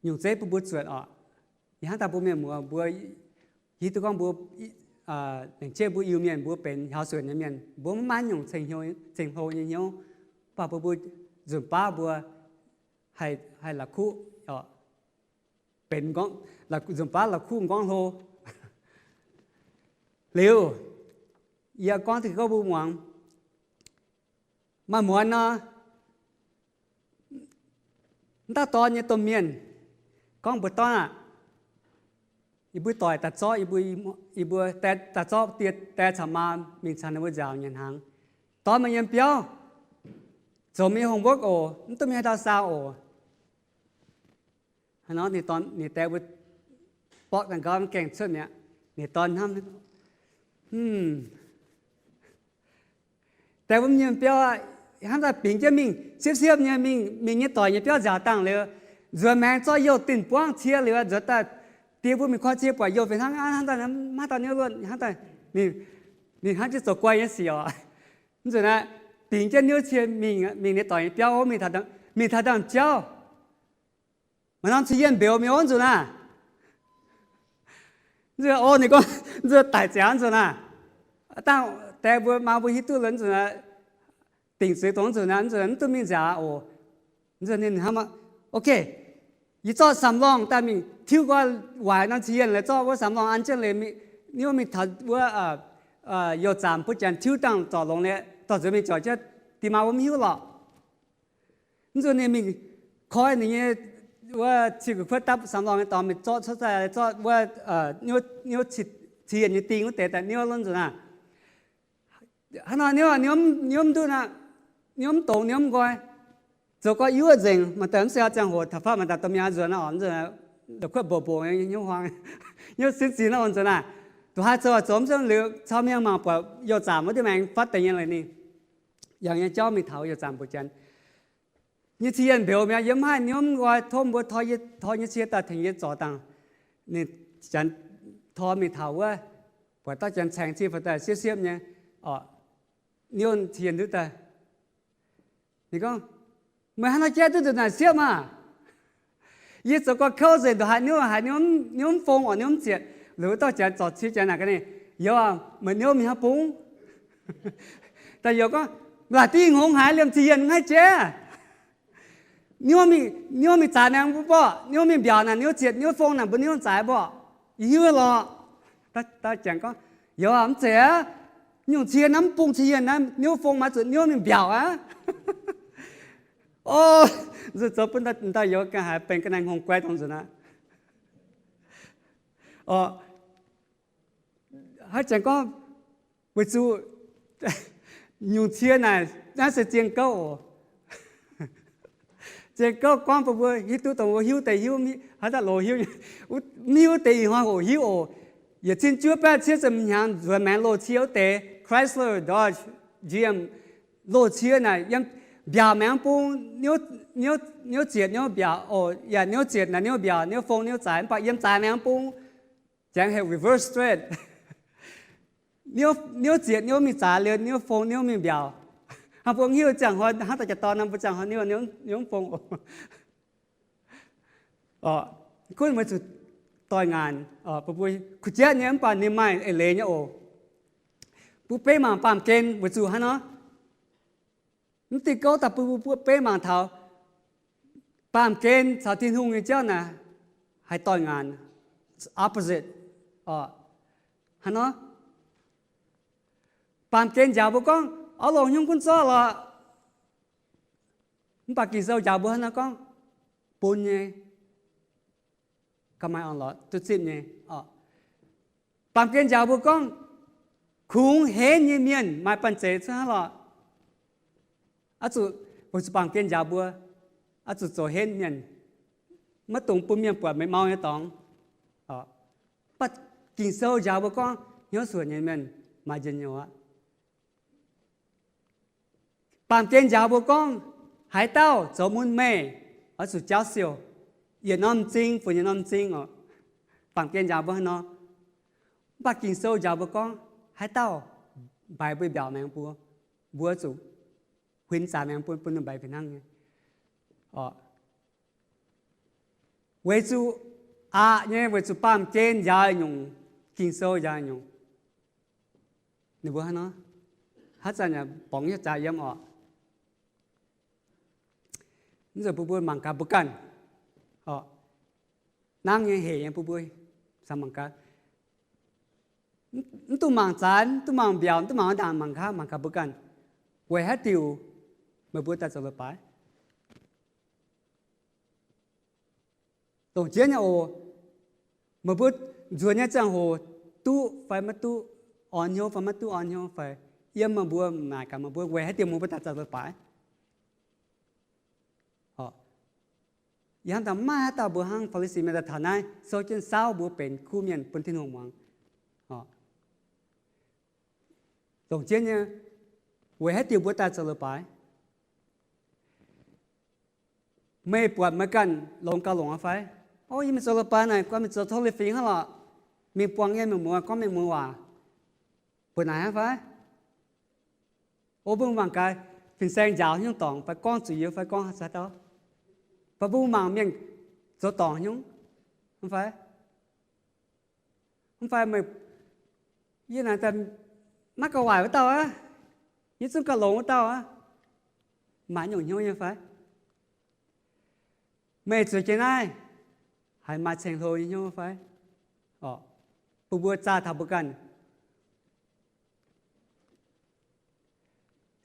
nyungc zeiv bun mbuo zuotc oc. Yie hnamv daaih mbuo mienh muoz mbuo hiuv duqv gorngv mbuo, lengc jeiv mbuo Iu-Mienh mbuo benx hiaaux suonc nyei mienh, mbuo maiv maaih nyungc ceng-hlo nyei hnyouv, mv baac mbuo, mbuo nzunc baav mbuo haih la'kuqv, benx nzunc baav la'kuqv m'nqorngv hlo. Liuz, yie gorngv diuh gorngv mbuo muangx, maaih muonz nor, m'dauh dorn nyei domh mienh gorngv mbuox dorn aah, yie mbuo doic daaih zorqv, yie mbuo, yie mbuo daaih zorqv die die caux maa mingh caux ninh mbuo nziaauc nyanc hnaangx. Dorn meih yiem biauv zoux meih nyei homework oc, mv duqv mingh haaix dauh saau oc. Hnangv nor ninh die mbuo borqv daaih gau, mv gaengh cuotv mi'aqv. Ninh dorn hnamv, die mbuo yiem biauv hnamv daaih bingx jienv mingh siepv-siepv nyei mingh, mingh nyei doic nyei biauv nziaauc dangh liuz, nzuonx maengx zorqv youh dinh buangv cie liuz nzuonx daaih, die mbuo mingh koi cie buatc youh fih hnangv aqv, hnamv daaih maiv dauh niouv luoqc, hnamv daaih ninh hnamv jienv zoux guai nyei sic oc. Mv nzunc naaiv bingx jienv niouv cie mingh, mingh ninh doic nyei biauv, mingh taux dangh jauv, maaih norm cing yienh mbeux mingh oc. Mv nzunc naaiv, mv nzunc, o, ninh gorngv mv nzunc daic ziangx. Mv nzunc naaiv, dangh die mbuo maa mbuo hiuv duqv lorqc, mv nzunc naaiv dingc zuiz dongh mv nzunc naaiv, mv nzunc naaiv mv duqv mingh nziaauc oc. Mv nzunc ninh hnamv, ok, yie zorqv samx lorngh daaih mingh tiuv nqoi waaic norm cing yienh, laaix zorqv wuov samx lorngh an jienv liuz, niouv mingh taux wuov youh zaamc butv janx tiuv dangh zorc longx liuz, dorh nzuonx mingh ziouc jienv die maa mbuo mv hiuv lorqc. Mv nzunc ninh mingh koi ninh nyei wuov cih gu'kuotv dapv samx lorngh nyei dorngx mingh zorqv cuotv daaih, zorqv wuov niouv cing yienh nyei ding wuov deix daaih niouv lorqc. Mv nzunc naaiv, Hnangv nor niouv, niouv mv duqv aqv, niouv mv dongz, niouv mv nqoi. Zoux gorx-youz nzengc, maaih deix mv se ziangh hoc taux fatv maaih daaih domh mienh nzuonx oc, la'kuotv mboc mboc nyei huaang, nyouv sin zinh nor nzuonx aac. Duqv haaix zoux zoux mv se liuz caux mienh mangc buatc youh zanc wuov diuh maengx fatv deix nyei leiz ninh yangh nyei jauv mingh taux youh zanc mbuo Janx nyei cie yienh mbeux mi'aqv. Yie mv haih niouv mv nqoi, tov mbuo tor nyei cie daaih tengx yie zorc dangh. Ninh Janx tor mingh taux wuov, buatc dauh Janx caengx cie fai daaih siepv siepv nyei oc, niouv cie yienh ndutv daaih. Ninh gorngv, meih hnangv haaix nor jaiv duqv nzunc naaic siepv maah? Yie zoux gorx-kouv nzengc, ndongc haaix niouv, haaix niouv mv fong oc, niouv mv zietc. Liuz wuov dauh Janx zorc cie Janx naaic gaax ninh, youz, meih niouv mingh hnangv bung? Daaih youz gorngv, laaic div hngongx haic, liemh cie yienh mv haih jaiv. Niouv mingh zaaix maengx mbuo mborqv, niouv mingh mbiaauc naaic niouv zietc, niouv fong naaic mbuo niouv zaaix mborqv. Yie hiuv lorqc. Dauh Janx gorngv, youz, mv zeiz aqv. Nyungc cie naaiv mv bung cie yienh naaiv, niouv fong maaiz zuqc niouv mingh mbiaauc aqv. O, zoux bun dauh youz ganh haiz benx ga'naaiv hngongx guai dongh nzunc aqv. Haaix zanc gorngv, weic zuqc nyungc cie naaic naaiv se zien gouv oc. Zien gouv gorngv bun mbuo hiuv duqv dongh mbuo hiuv deix hiuv, haaix dauh loz hiuv, mv hiuv deix ih hnoi hoqc hiuv oc. Yietc cin juov baeqv cietv ziepc hnyangx nzuonx maengx loz cie wuov deix Chrysler, Dodge, G M, loz cie naaic yiem mbiaauc maengx bung, niouv zietc niouv mbiaauc oc, yaac niouv zietc naaic niouv mbiaauc, niouv fong niouv zaaix, mv baac yiem zaaix maengx bung. Janx heuc reverse straight. Niouv zietc niouv mingh zaaix liuz niouv fong niouv mingh mbiaauc. Hnangv mbuo mv hiuv ziangh hnoi hnangv daaih jaa-dorn nor, mbuo ziangh hnoi niouv, niouv fong oc. Gunv weic zuqc doix-ngaanc, bun mbuo kuh jatv nyei, mv baac ninh maaih eix leiz nyei oc. Mbuo beiv mangc baamh gen weic zuqc hnangv nor. Mv diuh gouv daaih bun mbuo beiv mangc taux baamh gen caux Tin-Hungh nyei jauv naaic haih doix-ngaanc, opposite. Hnangv nor, baamh gen njaaux mbuo gorngv, orv longc hnyouv gunv zorqv lorqc. Mv baac Ging-Sou njaaux mbuo hnangv nor gorngv, bun nyei, gauh maaih orn-lorqc duqv zipv nyei. Baamh gen njaaux mbuo gorngv, kungx henv nyei mienh maaih banh zeic cuotv hnangv lorqc. Oix zuqc, weic zuqc baamh gen njaaux mbuo, oix zuqc zoux henv mienh, maiv dungx bun mienh buatc meih mau nyei dorngx. Mv baac Ging-Sou njaaux mbuo gorngv, hnyouv suonc nyei mienh maaih njien-youh aqv. Baamh gen njaaux mbuo gorngv, haaix dauh zoux mun meih, oix zuqc jaauv siouh, yietc norm m'zing funx yietc norm m'zing oc. Baamh gen njaaux mbuo hnangv nor. Mv baac Ging-Sou njaaux mbuo gorngv, haaix dauh mbaix mbuo mbiaauc maengx mbuo, mbuo zuqc huin zaaix maengx bun, bun ninh mbaix fih hnangv nyei. Weic zuqc aqc nyei, weic zuqc baamh gen njaaux nyungc, Ging-Sou njaaux nyungc. Ninh mbuo hnangv nor, haaix zanc yaac borngz nyei zaaix yiem oc. Mv zuqc bun mbuo mangc gaax mbuo ganh oc. Nangv nyei hec nyei bun mbuo mangc gaax. Mv duqv mangc zaaix, mv duqv mangc mbiaauc, mv duqv mangc ndaangc, mangc gaax, mangc gaax mbuo ganh. Weic haaix diuc meih mbuo daaih zoux leiz-baaix? Longc jienv nyei oc. Meih mbuo nzuonx nyei ziangh hoc duqv fai maiv duqv, orn hnyouv fai maiv duqv orn hnyouv fai, yiem meih mbuo naaic gaax meih mbuo weic haaix diuc meih mbuo daaih zoux leiz-baaix. Yie hnamv daaih maiv haaix dauh mbuo hnangv Faa^li^si Mienh daaih taux naaiv souv jienv saauv mbuo benx kuv mienh bun Tin-Hungh muangx. Longc jienv nyei, weic haaix diuc mbuo daaih zoux leiz-baaix? Meih buatc meih ganh longx gauh longc aqv fai? O, yie mingh zoux leiz-baaix naaic, guai mingh zoux totally fingx hnangv lorqc. Mingh buangh yie mingh muoz, gorngv mingh muoz waac, mbuo naaic aqv fai? O, mbuo mangc gaax fin-saeng njaaux nyungc dorngc fai gorngv zuqc yie fai gorngv haaix dauh, fai mbuo mangc mienh zoux dorngc nyungc, mv fai? Mv fai meih, yie naaic maiv gauh waaic wuov dauh aqv, yie zungv gauh longx wuov dauh aqv. Maaih nyungc hnyouv nyei fai? Meih zueiz jienv naaiv, haiz maaih ceng-hlo nyei hnyouv fai? Bun mbuo zaah taux mbuo ganh.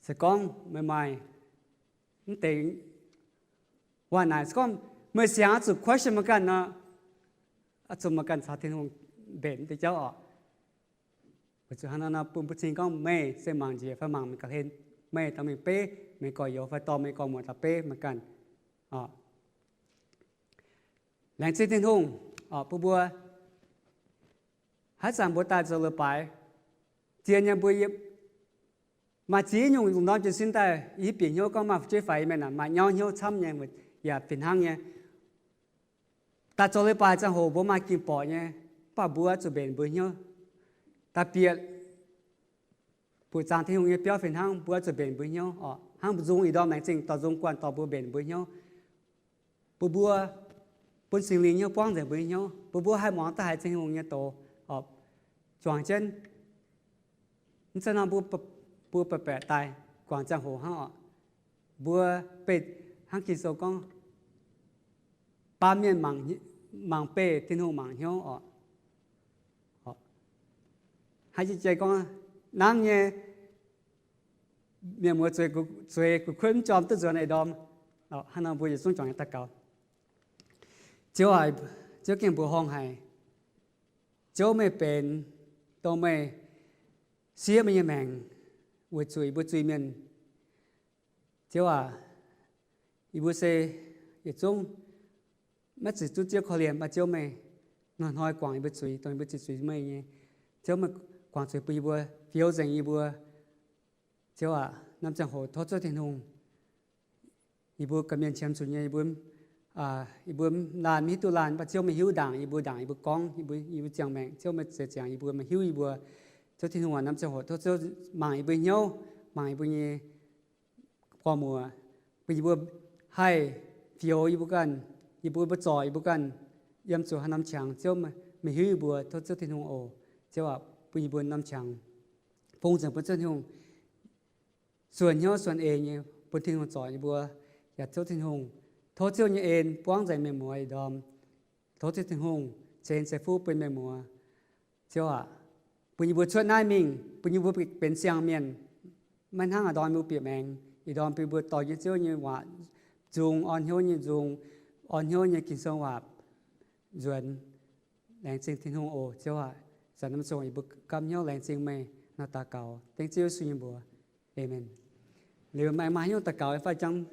Se gorngv meih maaih mv deix waac naaic, se gorngv meih siangx oix zuqc question meih ganh nor, oix zuqc meih ganh caux Tin-Hungh mbenc mv deix jauv oc. Weic zuqc hnangv naaiv nor bun mbuo cing gorngv meih se mangc njiec fai mangc meih ga'hlen, meih dorh mingh beiv meih gorx-youz fai dorh meih gorx-muoc daaih beiv meih ganh. Laengz zingh Tin-Hungh, bun mbuo haaix zanc mbuo daaih zoux leiz-baaix, zien nyei mbuo maaih ziex nyungc lungh ndorm jiez sin daaih yie bieqc hnyouv gorngv maaih fu'jueiv faix mienh maaih nyauv hnyouv camv nyei yaac fih hnangv nyei. Daaih zoux leiz-baaix ziangh hoc mbuo maaih ging-borqc nyei, mv baac mbuo zuqc mbenc mbuo hnyouv. Daaih bieqc buoqc zaangc Tin-Hungh nyei biauv fih hnangv, mbuo zuqc mbenc mbuo hnyouv oc. Hnangv mbuo nzung ih ndorm laengz zingh dorh nzung guanh dorh mbuo mbenc mbuo hnyouv, bun mbuo, bun Singx Lingh hnyouv buangv nzengc mbuo nyei hnyouv, bun mbuo haih muangx daaih haiz Tin-Hungh nyei doz oc. Juangc jienv mv zeiz nor mbuo, mbuo baeqc baeqc daaih guangc ziangh hoc hnangv oc. Mbuo beiv hnangv Ging-Sou gorngv, baamh mienh mangc beiv, Tin-Hungh mangc hnyouv oc. Haiz jiex gorngv nangv nyei mienh muoz zueiz gu'kuotv mv jorm duqv nzuonx ih ndorm. Hnangv nor mbuo yietc zungv juangc nyei daux gaux. Ziouv, Ziouv gengh mbuoqc horngh haic. Ziouv, meih benx dongh meih siev meih nyei maengc weic zuqc yie mbuo zuiz-mienh. Ziouv aac, yie mbuo se yietc zungv maiv zuqc zunv Ziouv korv-lienh, mv baac Ziouv meih hnoi-hnoi guangc yie mbuo zuiz, dongh yie mbuo zuqc zuiz meih nyei. Ziouv meih guangc zuiz bun yie mbuo, fioux nzengc yie mbuo. Ziouv aac, naaiv norm ziangh hoc tov Ziouv Tin-Hungh, yie mbuo gorqv-mienh qiemx zuqc nyei, yie mbuo laanh maiv hiuv duqv laanh, mv baac Ziouv meih hiuv ndaangc yie mbuo, ndaangc yie mbuo gorngv, yie mbuo ziangh maengc, Ziouv meih zeix ziangx yie mbuo, meih hiuv yie mbuo. Ziouv Tin-Hungh aac, naaiv norm ziangh hoc tov Ziouv mangc yie mbuo hnyouv, mangc yie mbuo nyei gorn-muoc, bun yie mbuo haih fioux yie mbuo ganh, yie mbuo, mbuo zorc yie mbuo ganh yiem zuqc haaix norm qangx. Ziouv meih hiuv yie mbuo, tov Ziouv Tin-Hungh oc. Ziouv aac, bun yie mbuo norm qangx fungx nzengc bun Ziouv Tin-Hungh, suonc hnyouv suonc eix nyei bun Tin-Hungh zorc yie mbuo. Yaac Ziouv Tin-Hungh, tov Ziouv nyei en buangv nzengc mienh muoz ih ndorm. Tov Ziouv Tin-Hungh ceix en ceix fuqv bun mienh muoz. Ziouv aac, bun yie mbuo cuotv naaiv mingh, bun yie mbuo benx siang-mienh, maiv hnangv ih ndorm mbuo bieqc maengx. Ih ndorm bun mbuo dorh jienv Ziouv nyei waac nzung, orn hnyouv nyei nzung, orn hnyouv nyei Ging-Sou waac nzuonx. Laengz zingh Tin-Hungh oc. Ziouv aac, zanc naaiv zong yie mbuo gapv hnyouv laengz zingh meih nor daux gaux dengv Ziouv Yesu nyei mbuox. Aamen. Liuz maaih haaix nyungc daux gaux fai jangx?